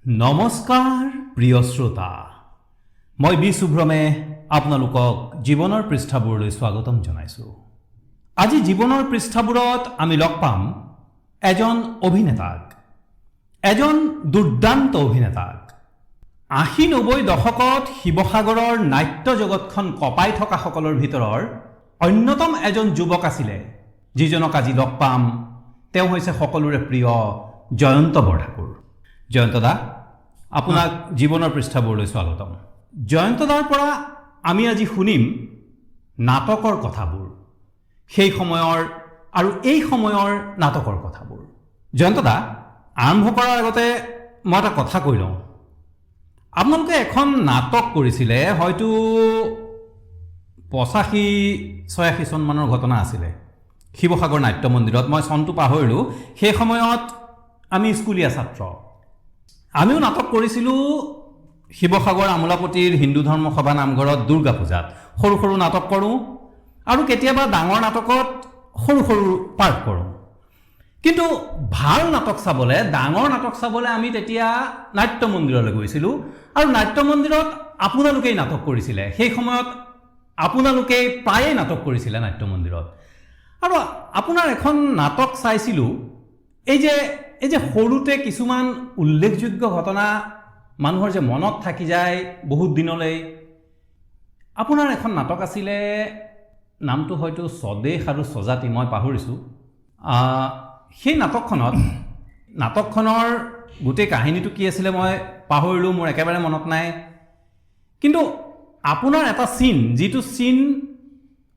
নমস্কাৰ প্ৰিয় শ্ৰোতা, মই বি শুভ্ৰমে আপোনালোকক জীৱনৰ পৃষ্ঠাবোৰলৈ স্বাগতম জনাইছোঁ। আজি জীৱনৰ পৃষ্ঠাবোৰত আমি লগ পাম এজন অভিনেতাক, এজন দুৰ্দান্ত অভিনেতাক। 80-90 দশকত শিৱসাগৰৰ নাট্য জগতখন কঁপাই থকাসকলৰ ভিতৰৰ অন্যতম এজন যুৱক আছিলে, যিজনক আজি লগ পাম। তেওঁ হৈছে সকলোৰে প্ৰিয় জয়ন্ত বৰঠাকুৰ। জয়ন্ত দা, আপোনাক জীৱনৰ পৃষ্ঠাবোৰলৈ স্বাগতম। জয়ন্ত দাৰ পৰা আমি আজি শুনিম নাটকৰ কথাবোৰ, সেই সময়ৰ আৰু এই সময়ৰ নাটকৰ কথাবোৰ। জয়ন্ত দা, আৰম্ভ কৰাৰ আগতে মই এটা কথা কৈ লওঁ। আপোনালোকে এখন নাটক কৰিছিলে, হয়তো 85-86 চনমানৰ ঘটনা আছিলে, শিৱসাগৰ নাট্য মন্দিৰত। মই চনটো পাহৰিলোঁ। সেই সময়ত আমি স্কুলীয়া ছাত্ৰ, আমিও নাটক কৰিছিলোঁ শিৱসাগৰ আমোলাপট্টিৰ হিন্দু ধৰ্ম সভা নামঘৰত দুৰ্গা পূজাত। সৰু সৰু নাটক কৰোঁ আৰু কেতিয়াবা ডাঙৰ নাটকত সৰু সৰু পাৰ্ট কৰোঁ। কিন্তু ভাল নাটক চাবলৈ, ডাঙৰ নাটক চাবলৈ আমি তেতিয়া নাট্য মন্দিৰলৈ গৈছিলোঁ আৰু নাট্য মন্দিৰত আপোনালোকেই নাটক কৰিছিলে। সেই সময়ত আপোনালোকেই প্ৰায়ে নাটক কৰিছিলে নাট্য মন্দিৰত। আৰু আপোনাৰ এখন নাটক চাইছিলোঁ। এই যে সৰুতে কিছুমান উল্লেখযোগ্য ঘটনা মানুহৰ যে মনত থাকি যায় বহুত দিনলৈ। আপোনাৰ এখন নাটক আছিলে, নামটো হয়তো স্বদেশ আৰু স্বজাতি, মই পাহৰিছোঁ। সেই নাটকখনৰ গোটেই কাহিনীটো কি আছিলে মই পাহৰিলোঁ, মোৰ একেবাৰে মনত নাই। কিন্তু আপোনাৰ এটা চিন, যিটো চিন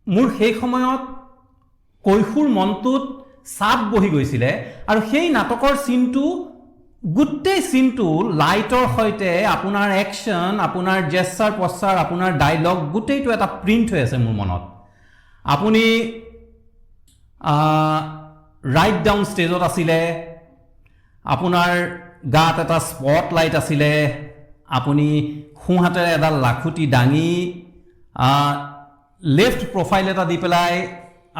মোৰ সেই সময়ত কৈশোৰ মনটোত চাপ বহি গৈছিলে আৰু সেই নাটকৰ চিনটো, গোটেই চিনটো লাইটৰ সৈতে, আপোনাৰ একশ্যন, আপোনাৰ জেচাৰ পশ্চাৰ, আপোনাৰ ডাইলগ, গোটেইটো এটা প্ৰিণ্ট হৈ আছে মোৰ মনত। আপুনি ৰাইট ডাউন ষ্টেজত আছিলে, আপোনাৰ গাত এটা স্পট লাইট আছিলে, আপুনি সোঁহাতেৰে এডাল লাখুটি দাঙি লেফ্ট প্ৰফাইল এটা দি পেলাই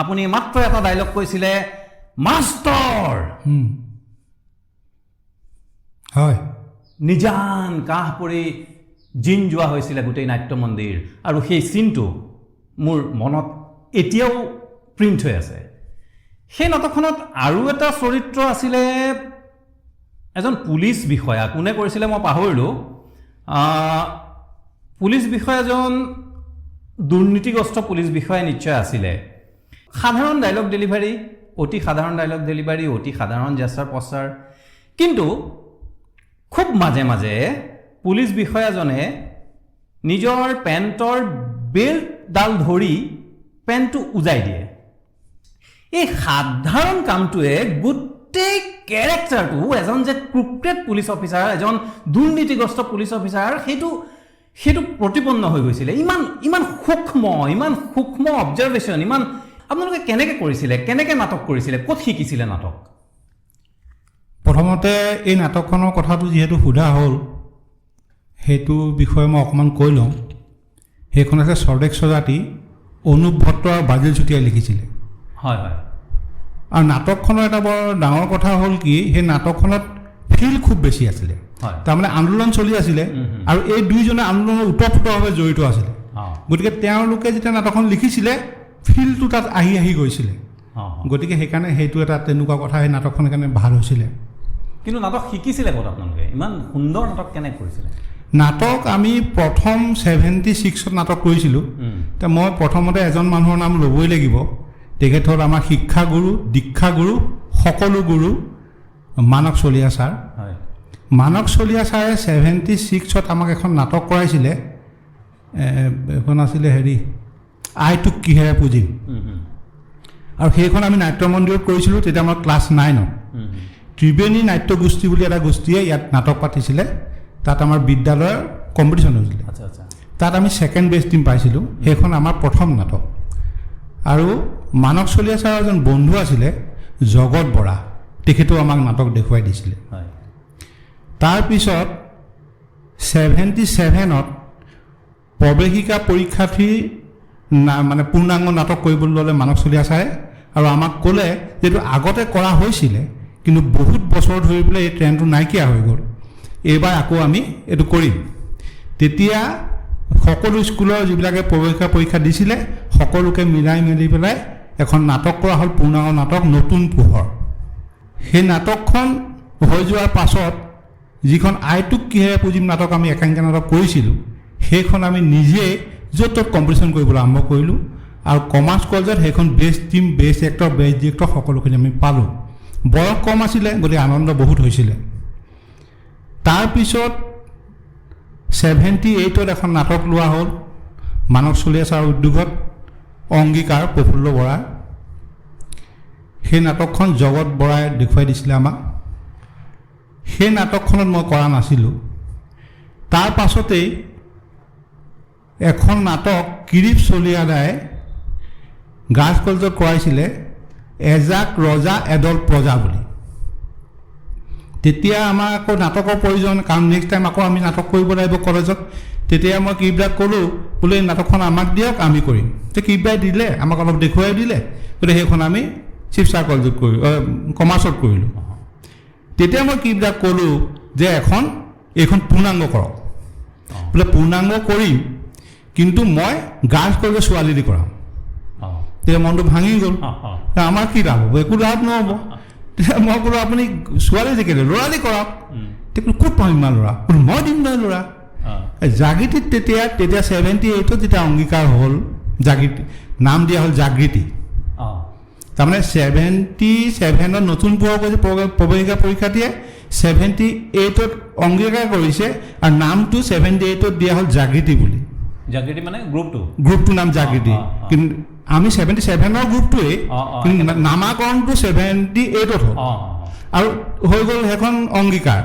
আপুনি মাত্ৰ এটা ডাইলগ কৈছিলে, "মাষ্টৰ!" নিজান কাহ পৰি জিন যোৱা হৈছিলে গোটেই নাট্য মন্দিৰ। আৰু সেই চিনটো মোৰ মনত এতিয়াও প্ৰিণ্ট হৈ আছে। সেই নাটকখনত আৰু এটা চৰিত্ৰ আছিলে, এজন পুলিচ বিষয়া। কোনে কৰিছিলে মই পাহৰিলোঁ। পুলিচ বিষয়াজন দুৰ্নীতিগ্ৰস্ত পুলিচ বিষয়া নিশ্চয় আছিলে। সাধাৰণ ডাইলগ ডেলিভাৰী, অতি সাধাৰণ ডাইলগ ডেলিভাৰী, অতি সাধাৰণ জেচাৰ পচাৰ। কিন্তু খুব মাজে মাজে পুলিচ বিষয়াজনে নিজৰ পেণ্টৰ বেল্টডাল ধৰি পেণ্টটো উজাই দিয়ে। এই সাধাৰণ কামটোৱে গোটেই কেৰেক্টাৰটো, এজন যে ক্ৰুকেড পুলিচ অফিচাৰ, এজন দুৰ্নীতিগ্ৰস্ত পুলিচ অফিচাৰ, সেইটো প্ৰতিপন্ন হৈ গৈছিলে। ইমান ইমান সূক্ষ্ম, ইমান সূক্ষ্ম অবজাৰভেশ্যন, ইমান আপোনালোকে কেনেকৈ কৰিছিলে? কেনেকৈ নাটক কৰিছিলে? ক'ত শিকিছিলে নাটক? প্ৰথমতে এই নাটকখনৰ কথাটো যিহেতু সোধা হ'ল, সেইটো বিষয়ে মই অকণমান কৈ লওঁ। সেইখন আছে স্বদেশ স্বজাতি, অনুপ ভট্ট আৰু বাজিল চুতীয়াই লিখিছিলে। হয় হয় আৰু নাটকখনৰ এটা বৰ ডাঙৰ কথা হ'ল কি, সেই নাটকখনত ফিল খুব বেছি আছিলে। তাৰমানে আন্দোলন চলি আছিলে আৰু এই দুইজনে আন্দোলনৰ ওতঃপ্ৰোতভাৱে জড়িত আছিলে। গতিকে তেওঁলোকে যেতিয়া নাটকখন লিখিছিলে, ফিলটো তাত আহি আহি গৈছিলে। গতিকে সেইকাৰণে সেইটো এটা তেনেকুৱা কথা, সেই নাটকখন সেইকাৰণে ভাল হৈছিলে। কিন্তু নাটক শিকিছিলে ক'ত আপোনালোকে? ইমান সুন্দৰ নাটক কেনেকৈ কৰিছিলে? নাটক আমি প্ৰথম 76ত নাটক কৰিছিলোঁ। এতিয়া মই প্ৰথমতে এজন মানুহৰ নাম ল'বই লাগিব। তেখেত হ'ল আমাৰ শিক্ষাগুৰু, দীক্ষাগুৰু, সকলো গুৰু, মানস চলিহা ছাৰ। মানস চলিহা ছাৰে 76ত আমাক এখন নাটক কৰাইছিলে। এখন আছিলে হেৰি, আইটোক কিহেৰে পুজিম। উম, উম, আৰু সেইখন আমি নাট্য মন্দিৰত কৰিছিলোঁ, তেতিয়া আমাৰ ক্লাছ 9ত। উম, উম। ত্ৰিবেণী নাট্য গোষ্ঠী বুলি এটা গোষ্ঠীয়ে ইয়াত নাটক পাতিছিলে। তাত আমাৰ বিদ্যালয়ৰ কম্পিটিশ্যন হৈছিলে। আচ্ছা আচ্ছা তাত আমি ছেকেণ্ড বেষ্ট টীম পাইছিলোঁ। সেইখন আমাৰ প্ৰথম নাটক। আৰু মানস চলিহা ছাৰৰ এজন বন্ধু আছিলে জগত বৰা, তেখেতেও আমাক নাটক দেখুৱাই দিছিলে। তাৰপিছত 77ত প্ৰৱেশিকা পৰীক্ষাৰ্থীৰ না মানে পূৰ্ণাংগ নাটক কৰিবলৈ ল'লে মানস চলিহা ছাৰে আৰু আমাক ক'লে যে এইটো আগতে কৰা হৈছিলে, কিন্তু বহুত বছৰ ধৰি পেলাই এই ট্ৰেণ্ডটো নাইকিয়া হৈ গ'ল। এইবাৰ আকৌ আমি এইটো কৰিম। তেতিয়া সকলো স্কুলৰ যিবিলাকে প্ৰৱেশিকা পৰীক্ষা দিছিলে সকলোকে মিলাই মেলি পেলাই এখন নাটক কৰা হ'ল, পূৰ্ণাংগ নাটক নতুন পোহৰ। সেই নাটকখন হৈ যোৱাৰ পাছত যিখন আইটোক কিহেৰে পুজিম নাটক আমি একাংকিকা নাটক কৰিছিলোঁ, সেইখন আমি নিজে য'ত ত'ত কম্পিটিশ্যন কৰিবলৈ আৰম্ভ কৰিলোঁ আৰু কমাৰ্চ কলেজত সেইখন best team, best actor, best director সকলোখিনি আমি পালোঁ। বয়স কম আছিলে, গতিকে আনন্দ বহুত হৈছিলে। তাৰপিছত 78ত এখন নাটক লোৱা হ'ল মানস চলিহা ছাৰৰ উদ্যোগত, অংগীকাৰ, প্ৰফুল্ল বৰা। সেই নাটকখন জগত বৰাই দেখুৱাই দিছিলে আমাক। সেই নাটকখনত মই কৰা নাছিলোঁ। তাৰ পাছতেই এখন নাটক কিৰিপ চলিহাদাই গাৰ্লছ কলেজত কৰাইছিলে, এজাক ৰজা এদল প্ৰজা বুলি। তেতিয়া আমাৰ আকৌ নাটকৰ প্ৰয়োজন, কাৰণ নেক্সট টাইম আকৌ আমি নাটক কৰিব লাগিব কলেজত। তেতিয়া মই কিৰিপদাক ক'লোঁ, বোলে এই নাটকখন আমাক দিয়ক, আমি কৰিম। তেতিয়া কিৰিপদাই দিলে, আমাক অলপ দেখুৱাই দিলে। গতিকে সেইখন আমি শিৱসাগৰ কলেজত কৰিলোঁ, কমাৰ্চত কৰিলোঁ। তেতিয়া মই কিৰিপদাক ক'লোঁ যে এইখন পূৰ্ণাংগ কৰক। বোলে পূৰ্ণাংগ কৰিম, কিন্তু মই গাৰ্লছ কলেজৰ ছোৱালী দি কৰাম। তেতিয়া মনটো ভাঙি গ'ল, আমাৰ কি লাভ হ'ব, একো লাভ নহ'ব। তেতিয়া মই ক'লোঁ আপুনি ছোৱালী দেখিলে ল'ৰা দি কৰাওক। তেতিয়া ক'ত পাম ইমান ল'ৰা? বোলো মই দিম নহয় ল'ৰা। জাগৃতিত তেতিয়া তেতিয়া 78ত যেতিয়া অংগীকাৰ হ'ল, জাগৃতি নাম দিয়া হ'ল জাগৃতি। তাৰমানে 77ত নতুন পোহৰ কৰিছে প্ৰৱেশিকা পৰীক্ষা দিয়ে, 78ত অংগীকাৰ কৰিছে আৰু নামটো 78ত দিয়া হ'ল জাগৃতি বুলি। জাগৃতি মানে গ্ৰুপটো? গ্ৰুপটোৰ নাম জাগৃতি, কিন্তু আমি 77ৰ গ্ৰুপটোৱেই, কিন্তু নামাকৰণটো 78ত হ'ল আৰু হৈ গ'ল সেইখন অংগীকাৰ।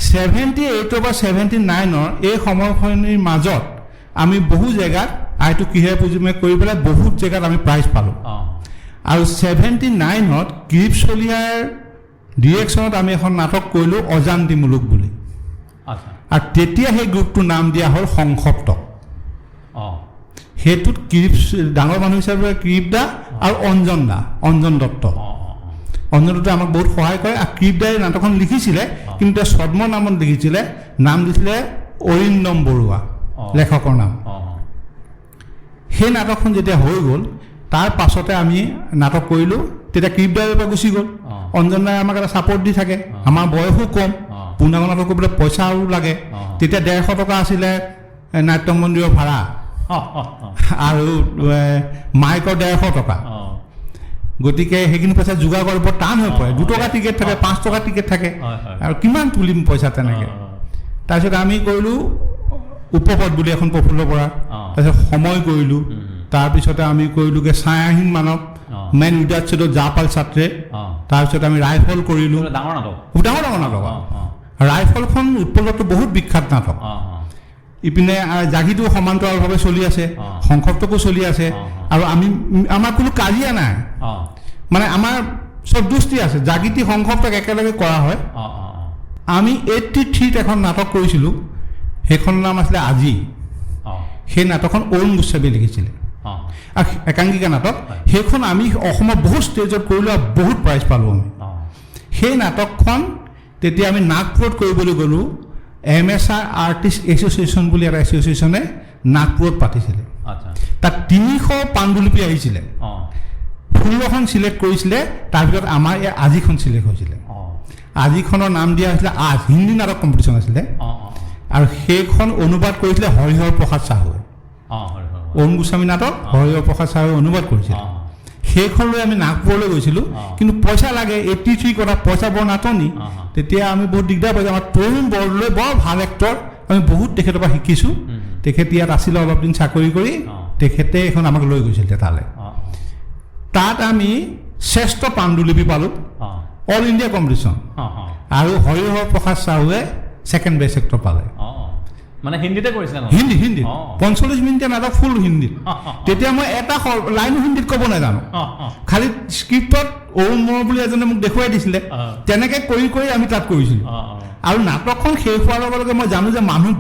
78ৰ পৰা 79ৰ এই সময়খিনিৰ মাজত আমি বহু জেগাত আইটো কিহেৰে পুজিমে কৰি পেলাই বহুত জেগাত আমি প্ৰাইজ পালোঁ। আৰু 79ত কিৰিপ চলিহাৰ ডিৰেকশ্যনত আমি এখন নাটক কৰিলোঁ, অজান্তি মুলুক বুলি। আৰু তেতিয়া সেই গ্ৰুপটোৰ নাম দিয়া হ'ল সংসপ্তক। সেইটোত কিৰিপ ডাঙৰ মানুহ হিচাপে কিৰিপ দা আৰু অঞ্জন দা, অঞ্জন দত্ত। অঞ্জন দত্তই আমাক বহুত সহায় কৰে। আৰু কিৰিপ দাই নাটকখন লিখিছিলে, কিন্তু তেওঁ ছদ্ম নামত লিখিছিলে, নাম দিছিলে অৰিন্দম বৰুৱা, লেখকৰ নাম। সেই নাটকখন যেতিয়া হৈ গ'ল, তাৰ পাছতে আমি নাটক কৰিলোঁ। তেতিয়া কিৰিপ দাই পৰা গুচি গ'ল, অঞ্জন দাই আমাক এটা ছাপৰ্ট দি থাকে। আমাৰ বয়সো কম, পূৰ্ণাংগ নাটক কৰিবলৈ পইচাও লাগে। তেতিয়া 150 টকা আছিলে নাট্য মন্দিৰৰ ভাড়া আৰু মাইকৰ 150 টকা। গতিকে সেইখিনি পইচা যোগাৰ কৰিব টান হৈ পৰে। 2 টকা টিকেট থাকে, 5 টকা টিকেট থাকে, আৰু কিমান তুলিম পইচা তেনেকৈ। তাৰপিছত আমি কৰিলোঁ উপপদ বুলি এখন প্ৰফুল্ল বৰা, তাৰপিছত সময় কৰিলোঁ। তাৰপিছতে আমি কৰিলোঁগৈ ছায়াহীন মানৱ, মেন উইদাউট শ্বেডো, জাপাল ছাত্ৰে। তাৰপিছত আমি ৰাইফল কৰিলোঁ। ডাঙৰ নাটক, ডাঙৰ ডাঙৰ নাটক। ৰাইফলখন উৎপল দত্ত বহুত বিখ্যাত নাটক। ইপিনে জাগিটো সমান্তৰালভাৱে চলি আছে, সংসপ্তকো চলি আছে, আৰু আমি আমাৰ কোনো কাজিয়া নাই, মানে আমাৰ চব দুষ্টি আছে। জাগৃতি সংসপ্তক একেলগে কৰা হয়। আমি 83ত এখন নাটক কৰিছিলোঁ, সেইখনৰ নাম আছিলে আজি। সেই নাটকখন অৰুণ গোস্বামীয়ে লিখিছিলে, আৰু একাংকিকা নাটক। সেইখন আমি অসমৰ বহুত ষ্টেজত কৰিলোঁ আৰু বহুত প্ৰাইজ পালোঁ আমি। সেই নাটকখন তেতিয়া আমি নাগপুৰত কৰিবলৈ গ'লোঁ। এম.এছ.আৰ আৰ্টিষ্ট এছ'চিয়েশ্যন বুলি এটা এছ'চিয়েশ্যনে নাগপুৰত পাতিছিলে। তাত 300 পাণ্ডুলিপি আহিছিলে, 16খন চিলেক্ট কৰিছিলে, তাৰ ভিতৰত আমাৰ এই আজিখন চিলেক্ট হৈছিলে। আজিখনৰ নাম দিয়া হৈছিলে আজ, হিন্দী নাটক কম্পিটিশ্যন আছিলে। আৰু সেইখন অনুবাদ কৰিছিলে হৰিহৰ প্ৰসাদ চাহুৱে। অৰুণ গোস্বামী নাটক হৰিহৰ প্ৰসাদ চাহুৱে অনুবাদ কৰিছিলে। সেইখন লৈ আমি নাগপুৰলৈ গৈছিলোঁ, কিন্তু পইচা লাগে, 83 কথা, পইচা বৰ নাটনি। তেতিয়া আমি বহুত দিগদাৰ পাইছোঁ। আমাৰ তৰুণ বৰদলৈ বৰ ভাল এক্টৰ, আমি বহুত তেখেতৰ পৰা শিকিছোঁ। তেখেত ইয়াত আছিলে অলপ দিন চাকৰি কৰি, তেখেতে এইখন আমাক লৈ গৈছিলে তালৈ। তাত আমি শ্ৰেষ্ঠ পাণ্ডুলিপি পালোঁ, অল ইণ্ডিয়া কম্পিটিশ্যন, আৰু হৰিহৰ প্ৰসাদ চাহুৱে ছেকেণ্ড বেষ্ট এক্টৰ পালে। মানে হিন্দীতে কৰিছিলে? হিন্দী, হিন্দীত। 45 মিনিটীয়া নাটক ফুল হিন্দীত। তেতিয়া মই এটা লাইনো হিন্দীত ক'ব নাজানো, খালি স্ক্ৰিপ্টত অৰুণ মৰ বুলি এজনে মোক দেখুৱাই দিছিলে, তেনেকৈ কৰি কৰি আমি তাত কৰিছিলোঁ। আৰু নাটকখন শেষ হোৱাৰ লগে লগে মই জানো যে মানুহ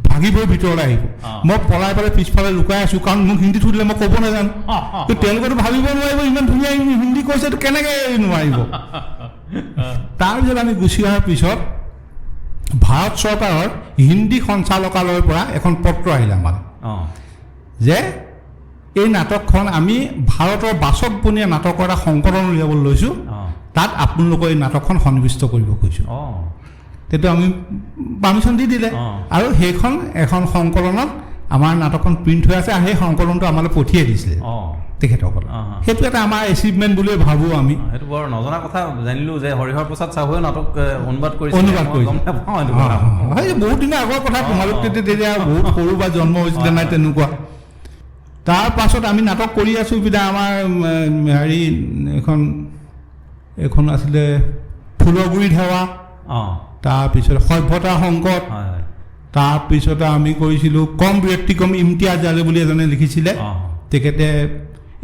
ভাগি পৰি ভিতৰলৈ আহিব, মই পলাই পেলাই পিছফালে লুকাই আছোঁ, কাৰণ মোক হিন্দীত সুধিলে মই ক'ব নাজানো। কিন্তু তেওঁলোকেতো ভাবিব নোৱাৰিব ইমান ধুনীয়া হিন্দী কৈছে, এইটো কেনেকৈ নোৱাৰিব। তাৰপিছত আমি গুচি অহাৰ পিছত ভাৰত চৰকাৰৰ হিন্দী সঞ্চালকালয়ৰ পৰা এখন পত্ৰ আহিলে আমালৈ যে এই নাটকখন আমি ভাৰতৰ বাচকবনীয়া নাটকৰ এটা সংকলন উলিয়াবলৈ লৈছোঁ, তাত আপোনালোকৰ এই নাটকখন সন্নিৱিষ্ট কৰিব খুজিছোঁ। তেতিয়া আমি পাৰ্মিশ্যন দি দিলে আৰু সেইখন এখন সংকলনত আমাৰ নাটকখন প্ৰিণ্ট হৈ আছে আৰু সেই সংকলনটো আমালৈ পঠিয়াই দিছিলে তেখেতসকলে। সেইটো এটা আমাৰ এচিভমেণ্ট বুলিয়ে ভাবোঁ আমি। সেইটো বৰ নজনা কথা জানিলোঁ যে হৰিহৰ প্ৰসাদ চাহুৱে নাটক অনুবাদ কৰিছিলে। অনুবাদ মই গম কৰিছিলে। নাপাওঁ এইটো কথা। সেই বহুত দিনৰ আগৰ কথা, তোমালোক তেতিয়া বহুত সৰু বা জন্ম হৈছিলে নাই তেনেকুৱা। তাৰ পাছত আমি নাটক কৰি আছোঁ। পিনে আমাৰ হেৰি এইখন আছিলে ফুলগুৰি ধেৱা, তাৰপিছত সভ্যতা সংকট, হয় হয় তাৰপিছতে আমি কৰিছিলোঁ কম ব্যক্তিক্ৰম ইমতিয়াজ আলী বুলি এজনে লিখিছিলে, তেখেতে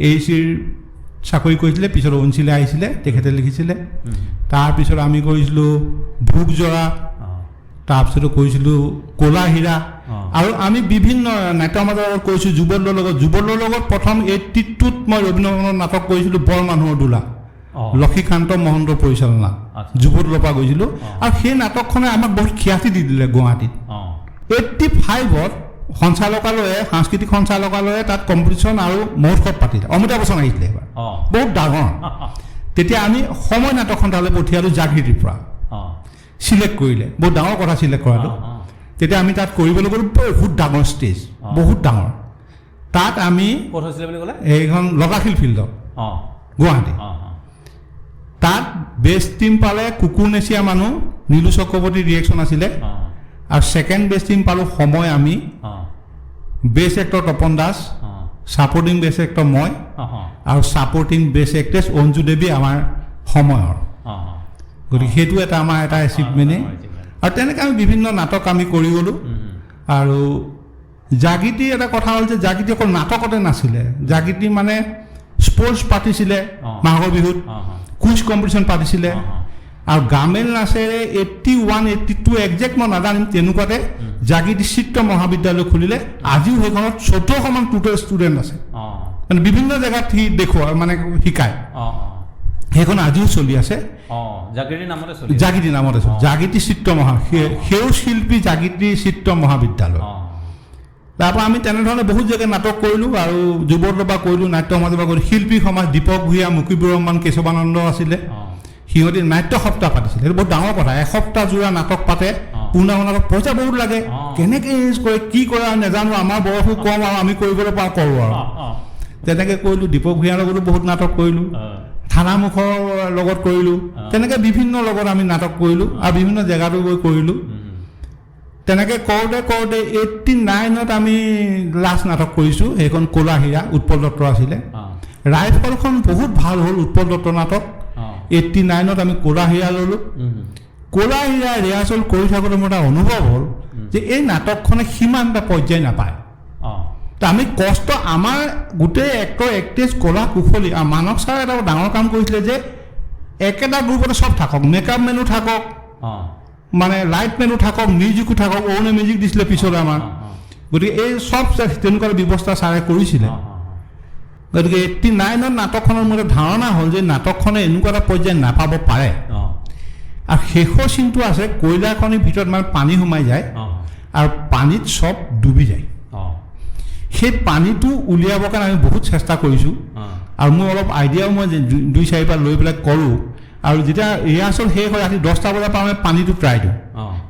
এ চিৰ চাকৰি কৰিছিলে, পিছত অঞ্চিলে আহিছিলে, তেখেতে লিখিছিলে। তাৰপিছত আমি কৰিছিলোঁ ভোগজৰা, তাৰপিছতে কৰিছিলোঁ ক'লা হীৰা, আৰু আমি বিভিন্ন নাট্য সমাজৰ লগত কৰিছোঁ, যুৱদলৰ লগত। যুৱদলৰ লগত প্ৰথম 82ত মই ৰবীন্দ্ৰ ভৱনত নাটক কৰিছিলোঁ, বৰ মানুহৰ দোলা, লক্ষীকান্ত মহন্তৰ পৰিচালনা, যুৱদলৰ পৰা গৈছিলোঁ। আৰু সেই নাটকখনে আমাক বহুত খ্যাতি দি দিলে গুৱাহাটীত। 85ত সঞ্চালকালয়ে, সাংস্কৃতিক সঞ্চালকালয়ে তাত কম্পিটিশ্যন আৰু মহোৎসৱ পাতিলে। অমিতাভ বচ্চন আহিছিলে এবাৰ, বহুত ডাঙৰ। তেতিয়া আমি সময় নাটকখন তালৈ পঠিয়ালোঁ জাগৃতিৰ পৰা, চিলেক্ট কৰিলে, বহুত ডাঙৰ কথা চিলেক্ট কৰাটো। তেতিয়া আমি তাত কৰিবলৈ গ'লোঁ, বহুত ডাঙৰ ষ্টেজ, বহুত ডাঙৰ। তাত আমি ক'ত হৈছিলে বুলি ক'লে? এইখন লতাশিল ফিল্ডত, গুৱাহাটী। তাত বেষ্ট টিম পালে কুকুৰনেচীয়া মানুহ, নীলু চক্ৰৱৰ্তীৰ ৰিয়েকশ্যন আছিলে, আৰু ছেকেণ্ড বেষ্ট টিম পালোঁ সময় আমি, best actor Tapan Das, supporting best actor মই, আৰু ছাপৰ্টিং বেষ্ট এক্ট্ৰেছ অঞ্জু দেৱী আমাৰ সময়ৰ। গতিকে সেইটো এটা আমাৰ এটা এচিভমেণ্টেই। আৰু তেনেকৈ আমি বিভিন্ন নাটক আমি কৰি গ'লোঁ। আৰু জাগৃতিৰ এটা কথা হ'ল যে জাগৃতি অকল নাটকতে নাছিলে, জাগৃতি মানে স্পৰ্টছ পাতিছিলে, মাঘৰ বিহুত কুইজ কম্পিটিশ্যন পাতিছিলে, আৰু গামেল নাচেৰে 81 82 একজেক্ট মই নাজানিম, তেনেকুৱাতে জাগৃতি চিত্ৰ মহাবিদ্যালয় খুলিলে। আজিও সেইখনত 1400মান টোটেল ষ্টুডেণ্ট আছে, মানে বিভিন্ন জেগাত সি দেখুৱা মানে শিকায়। সেইখন আজিও চলি আছে। জাগৃতিৰ নামতে চলি আছে। জাগৃতি নামতে চলি, জাগৃতি চিত্ৰ মহা, সেউজ শিল্পী জাগৃতি চিত্ৰ মহাবিদ্যালয়। তাৰপৰা আমি তেনেধৰণে বহুত জেগাত নাটক কৰিলোঁ আৰু যুৱদলৰ পৰা কৰিলোঁ, নাট্য সমাজৰ পৰা কৰিলোঁ, শিল্পী সমাজ, দীপক ভূঞা, মুকিবুৰ ৰহমান, কেশৱানন্দ আছিলে, সিহঁতি নাট্য সপ্তাহ পাতিছিলে। সেইটো বহুত ডাঙৰ কথা, এসপ্তাহ জোৰা নাটক পাতে, পূৰ্ণাংগ নাটক, পইচা বহুত লাগে, কেনেকৈ এৰেঞ্জ কৰে কি কৰে আৰু নাজানো, আমাৰ বয়সো কম আৰু আমি কৰিবলৈ পাওঁ কৰোঁ আৰু তেনেকৈ কৰিলোঁ। দীপক ভূঞাৰ লগতো বহুত নাটক কৰিলোঁ, থানামুখৰ লগত কৰিলোঁ, তেনেকৈ বিভিন্ন লগত আমি নাটক কৰিলোঁ আৰু বিভিন্ন জেগাতো গৈ কৰিলোঁ। তেনেকৈ কৰোঁতে কৰোঁতে 89ত আমি লাষ্ট নাটক কৰিছোঁ, সেইখন ক'লা হীৰা, উৎপল দত্ত আছিলে। ৰাইফলখন বহুত ভাল হ'ল, উৎপল দত্ত নাটক। 89ত আমি ক'লা হীৰা ল'লোঁ। ক'লা হীৰা ৰিহাৰ্চেল কৰি থাকোঁতে মোৰ এটা অনুভৱ হ'ল যে এই নাটকখনে সিমান এটা পৰ্যায় নাপায়। ত আমি কষ্ট, আমাৰ গোটেই এক্টৰ এক্ট্ৰেছ কলা কুশলী আৰু মানস ছাৰে এটা ডাঙৰ কাম কৰিছিলে যে একেটা গ্ৰুপতে চব থাকক, মেকআপ মেনো থাকক, মানে লাইট মেনো থাকক, মিউজিকো থাকক, অৰুণে মিউজিক দিছিলে পিছলৈ আমাৰ। গতিকে এই চব তেনেকুৱা ব্যৱস্থা ছাৰে কৰিছিলে। গতিকে 89ত নাটকখনৰ মোৰ এটা ধাৰণা হ'ল যে নাটকখনে এনেকুৱা এটা পৰ্যায় নাপাব পাৰে। আৰু শেষৰ চিনটো আছে, কয়লাখনিৰ ভিতৰত মানে পানী সোমাই যায় আৰু পানীত চব ডুবি যায়। সেই পানীটো উলিয়াবৰ কাৰণে আমি বহুত চেষ্টা কৰিছোঁ আৰু মোৰ অলপ আইডিয়াও মই দুই চাৰিবাৰ লৈ পেলাই কৰোঁ। আৰু যেতিয়া ৰিহাৰ্চেল শেষ হয় ৰাতি 10টা বজাৰ পৰা আমি পানীটো ট্ৰাই দিওঁ,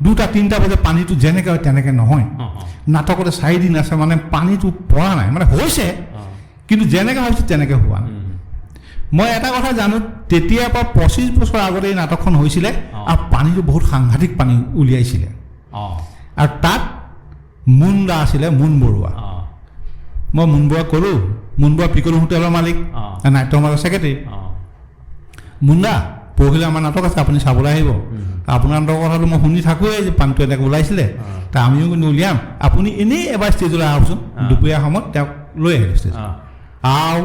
2টা 3টা বজাত পানীটো যেনেকৈ হয় তেনেকৈ নহয়। নাটকতে 4 দিন আছে, মানে পানীটো পৰা নাই, মানে হৈছে কিন্তু যেনেকৈ ভাবিছোঁ তেনেকৈ হোৱা নাই। মই এটা কথা জানো, তেতিয়াৰ পৰা 25 বছৰ আগতে এই নাটকখন হৈছিলে আৰু পানীটো বহুত সাংঘাতিক পানী উলিয়াইছিলে। আৰু তাত মুন দা আছিলে, মুন বৰুৱা। মই মুন বৰুৱাক ক'লোঁ, মুন বৰুৱা পিকলু হোটেলৰ মালিক, নাট্য সমাজৰ ছেক্ৰেটেৰী। মুন্দা, পৰহিলৈ আমাৰ নাটক আছে, আপুনি চাবলৈ আহিব। আপোনাৰ নাটকৰ কথাটো মই শুনি থাকোঁৱেই যে পানীটো এনেকৈ ওলাইছিলে, তা আমিও কিন্তু উলিয়াম, আপুনি এনেই এবাৰ ষ্টেজলৈ আহকচোন। দুপৰীয়া সময়ত তেওঁক লৈ আহিলোঁ ষ্টেজ। আও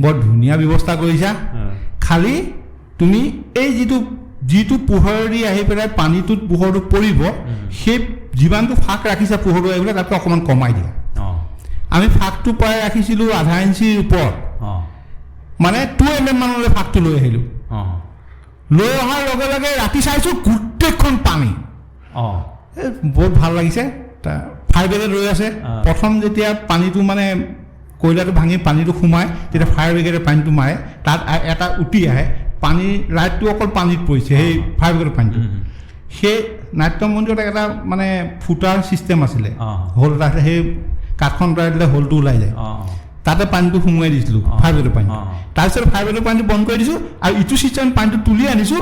বৰ ধুনীয়া ব্যৱস্থা কৰিছা, খালি তুমি এই যিটো পোহৰ দি আহি পেলাই পানীটোত পোহৰটো পৰিব, সেই যিমানটো ফাঁক ৰাখিছা পোহৰটো আহি পেলাই তাতকৈ অকণমান কমাই দিয়া। আমি ফাঁকটো প্ৰায় ৰাখিছিলোঁ আধা ইঞ্চিৰ ওপৰত, মানে 2 mm মানলৈ ফাঁকটো লৈ আহিলোঁ। লৈ অহাৰ লগে লগে ৰাতি চাইছোঁ গোটেইখন পানী। বহুত ভাল লাগিছে। ফায়াৰ ব্ৰিগেড ৰৈ আছে। প্ৰথম যেতিয়া পানীটো মানে কয়লাটো ভাঙি পানীটো সোমায়, তেতিয়া ফায়াৰ ব্ৰিগেডে পানীটো মাৰে, তাত এটা উটি আহে পানী, লাইটটো অকল পানীত পৰিছে, সেই ফায়াৰ ব্ৰিগেডৰ পানীটো। সেই নাট্য মন্দিৰত এটা মানে ফুটাৰ ছিষ্টেম আছিলে, হোল এটা আছিলে, সেই কাঠখন অঁতৰাই দিলে হোলটো ওলাই যায়, তাতে পানীটো সোমোৱাই দিছিলোঁ ফায়াৰ ব্ৰিগেডৰ পানীটো। তাৰপিছত ফায়াৰ ব্ৰিগেডৰ পানীটো বন্ধ কৰি দিছোঁ আৰু ইটো ছিষ্টেম পানীটো তুলি আনিছোঁ।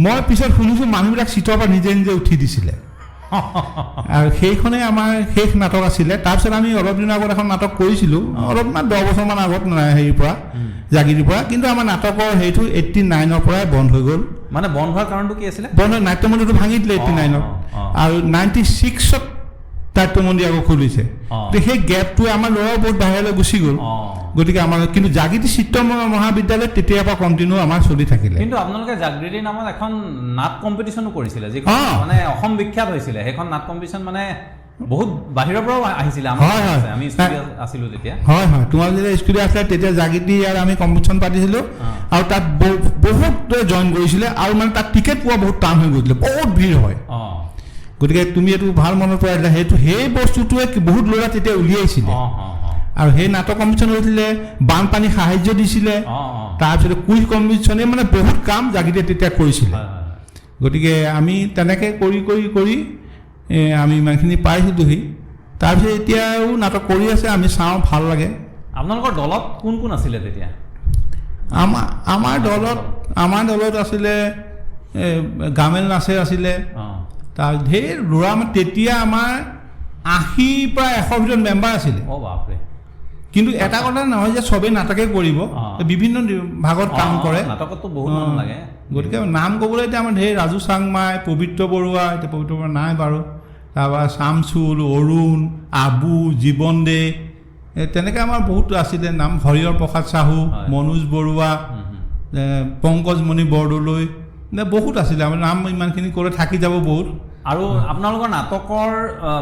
মই পিছত শুনিছোঁ মানুহবিলাক চিটৰ পৰা নিজে নিজে উঠি দিছিলে। আৰু সেইখনেই আমাৰ শেষ নাটক আছিলে। তাৰপিছত আমি অলপ দিনৰ আগত এখন নাটক কৰিছিলোঁ, অলপমান 10 বছৰমান আগত, হেৰিৰ পৰা, জাগিৰিৰ পৰা। কিন্তু আমাৰ নাটকৰ হেৰিটো 89ৰ পৰাই বন্ধ হৈ গ'ল। মানে বন্ধ হোৱাৰ কাৰণটো কি আছিলে? বন্ধ, নাট্য মন্দিৰটো ভাঙি দিলে 89ত, আৰু 96ত নাট্য মন্দিৰ আকৌ খুলিছে। সেই গেপটোৱে আমাৰ ল'ৰাও বহুত বাহিৰলৈ গুচি গ'ল। গতিকে আমাৰ কিন্তু জাগৃতি চিত্ৰ মহাবিদ্যালয়ত তেতিয়াৰ পৰা কণ্টিনিউ আমাৰ চলি থাকিলে। কিন্তু আপোনালোকে জাগৃতিৰ নামত এখন নাট কম্পিটিশ্যনো কৰিছিলে, যিখন মানে অসম বিখ্যাত হৈছিলে। সেইখন নাট কম্পিটিশ্যন মানে বহুত বাহিৰৰ পৰাও আহিছিলে, আমি ষ্টুডিঅ' আছিলোঁ তেতিয়া। হয় হয়, তোমালোক যেতিয়া ষ্টুডিঅ' আছিলে তেতিয়া জাগৃতি আৰু আমি কম্পিটিশ্যন পাতিছিলোঁ আৰু তাত বহুত জইন কৰিছিলে আৰু মানে তাত টিকেট পোৱা বহুত টান হৈ গৈছিলে, বহুত ভিৰ হয়। গতিকে তুমি এইটো ভাল মনত পেলাই দিলা, সেইটো সেই বস্তুটোৱে বহুত ল'ৰা তেতিয়া উলিয়াইছিলে। আৰু সেই নাটক কম্পিটিশ্যন হৈছিলে, বানপানী সাহাৰ্য দিছিলে, তাৰপিছতে কুইজ কম্পিটিশ্যনে, মানে বহুত কাম জাগৃতিয়ে তেতিয়া কৰিছিলে। গতিকে আমি তেনেকৈ কৰি কৰি কৰি আমি ইমানখিনি পাইছিলোঁহি। তাৰপিছত এতিয়াও নাটক কৰি আছে, আমি চাওঁ, ভাল লাগে। আপোনালোকৰ দলত কোন কোন আছিলে তেতিয়া? আমাৰ দলত আছিলে গামেল নাচে আছিলে, তাৰ ঢেৰ ল'ৰা। তেতিয়া আমাৰ 80 পৰা 100 ভিতৰত মেম্বাৰ আছিলে। কিন্তু এটা কথা নহয় যে চবেই নাটকেই কৰিব, বিভিন্ন ভাগত কাম কৰে। নাটকততো বহুত মানুহ লাগে। গতিকে নাম ক'বলৈ এতিয়া আমাৰ ঢেৰ ৰাজু চাংমাই, পবিত্ৰ বৰুৱা, এতিয়া পবিত্ৰ বৰুৱা নাই বাৰু, তাৰপৰা শামচুল, অৰুণ, আবু, জীৱন দে, তেনেকৈ আমাৰ বহুত আছিলে নাম। হৰিহৰ প্ৰসাদ চাহু, মনোজ বৰুৱা, পংকজমণি বৰদলৈ, বহুত আছিলে। আমাৰ নাম ইমানখিনি ক'লে থাকি যাব বহুত। আৰু আপোনালোকৰ নাটকৰ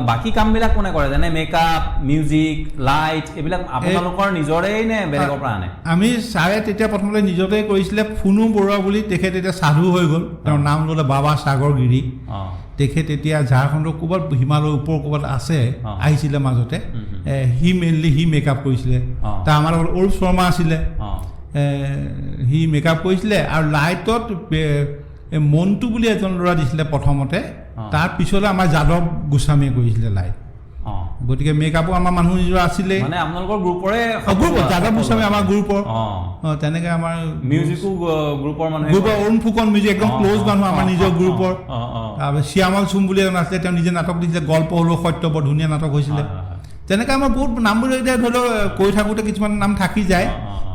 বাকী কামবিলাক কোনে কৰে, যেনে মেকআপ, মিউজিক, লাইট, এইবিলাক আপোনালোকৰ নিজৰেই নে বেলেগৰ পৰা আনে? আমি ছাৰে তেতিয়া প্ৰথমতে নিজতে কৰিছিলে। ফুনু বৰুৱা বুলি তেখেত এতিয়া সাধু হৈ গ'ল, তেওঁৰ নাম ল'লে বাবা সাগৰ গিৰি। তেখেত এতিয়া ঝাৰখণ্ডৰ ক'ৰবাত হিমালয়ৰ ওপৰ ক'ৰবাত আছে, আহিছিলে মাজতে। সি মেইনলি সি মেকআপ কৰিছিলে। তাৰ আমাৰ লগত অৰূপ শৰ্মা আছিলে, সি মেকআপ কৰিছিলে। আৰু লাইটত মন্টু বুলি এজন ল'ৰা দিছিলে প্ৰথমতে, তাৰ পিছলৈ আমাৰ যাদৱ গোস্বামীয়ে কৰিছিলে লাইট। গতিকে মেকআপো আমাৰ মানুহ নিজৰ আছিলে। মানে আপোনালোকৰ গ্ৰুপৰে? গ্ৰুপৰ যাদৱ গোস্বামী আমাৰ গ্ৰুপৰ। তেনেকৈ আমাৰ মিউজিকো গ্ৰুপৰ মানুহ, গ্ৰুপৰ অৰুণ ফুকন মিউজিক একদম ক্ল'জ মানুহ আমাৰ নিজৰ গ্ৰুপৰ। তাৰপিছত শ্যামল চুম বুলি এজন আছিলে, তেওঁ নিজে নাটক দিছিলে, গল্প হ'লেও সত্য, বৰ ধুনীয়া নাটক হৈছিলে। তেনেকৈ আমাৰ বহুত নামবোৰ এতিয়া ধৰি লওক কৈ থাকোঁতে কিছুমান নাম থাকি যায়।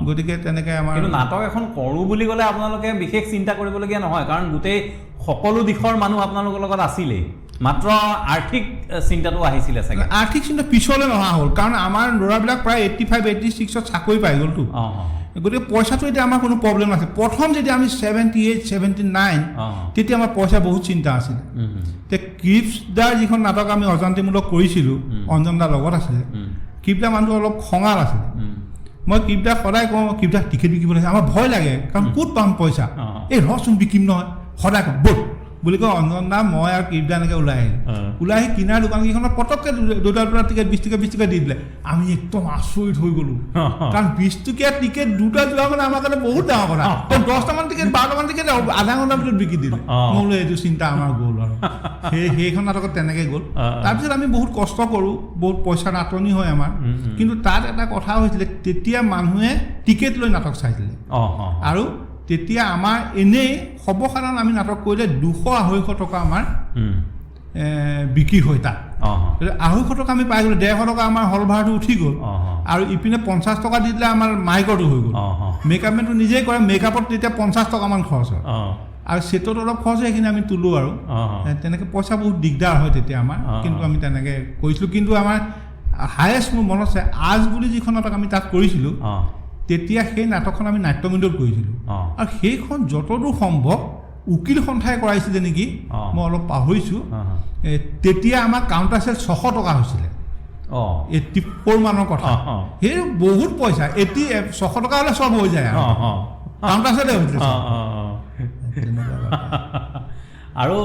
গতিকে তেনেকৈ আমাৰ কিন্তু নাটক এখন কৰোঁ বুলি ক'লে আপোনালোকে বিশেষ চিন্তা কৰিবলগীয়া নহয়, কাৰণ গোটেই সকলো দিশৰ মানুহ আপোনালোকৰ লগত আছিলেই, মাত্ৰ আৰ্থিক চিন্তাটো আহিছিলে চাগে। আৰ্থিক চিন্তা পিছলৈ নহা হ'ল, কাৰণ আমাৰ ল'ৰাবিলাক প্ৰায় 85 86ত চাকৰি পাই গ'লতো। গতিকে পইচাটো এতিয়া আমাৰ কোনো প্ৰব্লেম নাছিল। প্ৰথম যেতিয়া আমি 78 79 তেতিয়া আমাৰ পইচা বহুত চিন্তা আছিলে। এতিয়া ক্ৰিপছ দাৰ যিখন নাটক আমি অজান্তিমূলক কৰিছিলোঁ, অঞ্জন দাৰ লগত আছিলে, ক্ৰিপদা মানুহটো অলপ খঙাল আছিলে। মই ক্ৰিপদাক সদায় কওঁ, ক্ৰিপদাক টিকেট বিকিব লাগে, আমাৰ ভয় লাগে, কাৰণ ক'ত পাম পইচা, এই ৰচোন বিকিম নহয়, সদায় কওঁ ব'ল বুলি কওঁ। অঞ্জন দা, মই আৰু ক্ৰিপদা এনেকৈ ওলাই আহিলোঁ। ওলাই আহি কিনাৰ দোকানকেইখনত পটককৈ দুটা দুটা টিকেট 20 টকা 20 টকা দি দিলে। আমি একদম আচৰিত হৈ গ'লোঁ, কাৰণ 20 টকীয়া টিকেট দুটা যোৱা মানে আমাৰ কাৰণে বহুত ডাঙৰ কথা। তেওঁ 10টামান টিকেট 12টামান টিকেট আধা ঘণ্টাৰ ভিতৰত বিকি দিলে। মই বোলো এইটো চিন্তা আমাৰ গ'ল আৰু সেইখন নাটকত তেনেকৈ গ'ল। তাৰপিছত আমি বহুত কষ্ট কৰোঁ, বহুত পইচাৰ নাটনি হয় আমাৰ। কিন্তু তাত এটা কথা হৈছিলে, তেতিয়া মানুহে টিকেট লৈ নাটক চাইছিলে। আৰু তেতিয়া আমাৰ এনেই সৰ্বসাধাৰণ আমি নাটক কৰিলে 200-250 টকা আমাৰ বিক্ৰী হয় তাত। 250 টকা আমি পাই গ'লোঁ, 150 টকা আমাৰ হল ভাড়াটো উঠি গ'ল, আৰু ইপিনে 50 টকা দি দিলে আমাৰ মাইকৰটো হৈ গ'ল। মেকআপমেনটো নিজেই কৰে, মেকআপত তেতিয়া 50 টকামান খৰচ হয়, আৰু ছেটত অলপ খৰচ হয়, সেইখিনি আমি তোলোঁ। আৰু তেনেকৈ পইচা বহুত দিগদাৰ হয় তেতিয়া আমাৰ, কিন্তু আমি তেনেকৈ কৰিছিলোঁ। কিন্তু আমাৰ হায়েষ্ট মোৰ মনত আছে, আজ বুলি যিখন নাটক আমি তাত কৰিছিলোঁ, তেতিয়া সেই নাটকখন আমি নাট্যমন্দিৰত কৰিছিলোঁ। আৰু সেইখন যতদূৰ সম্ভৱ উকিল সন্থাই কৰাইছিলে নেকি, মই অলপ পাহৰিছোঁ। তেতিয়া আমাৰ কাউণ্টাৰ চেল 600 টকা হৈছিলে, 84 মানৰ কথা। সেই বহুত পইচা, 600 টকা হ'লে চব হৈ যায় আৰু কাউণ্টাৰ চেলে হৈছিলে। আৰু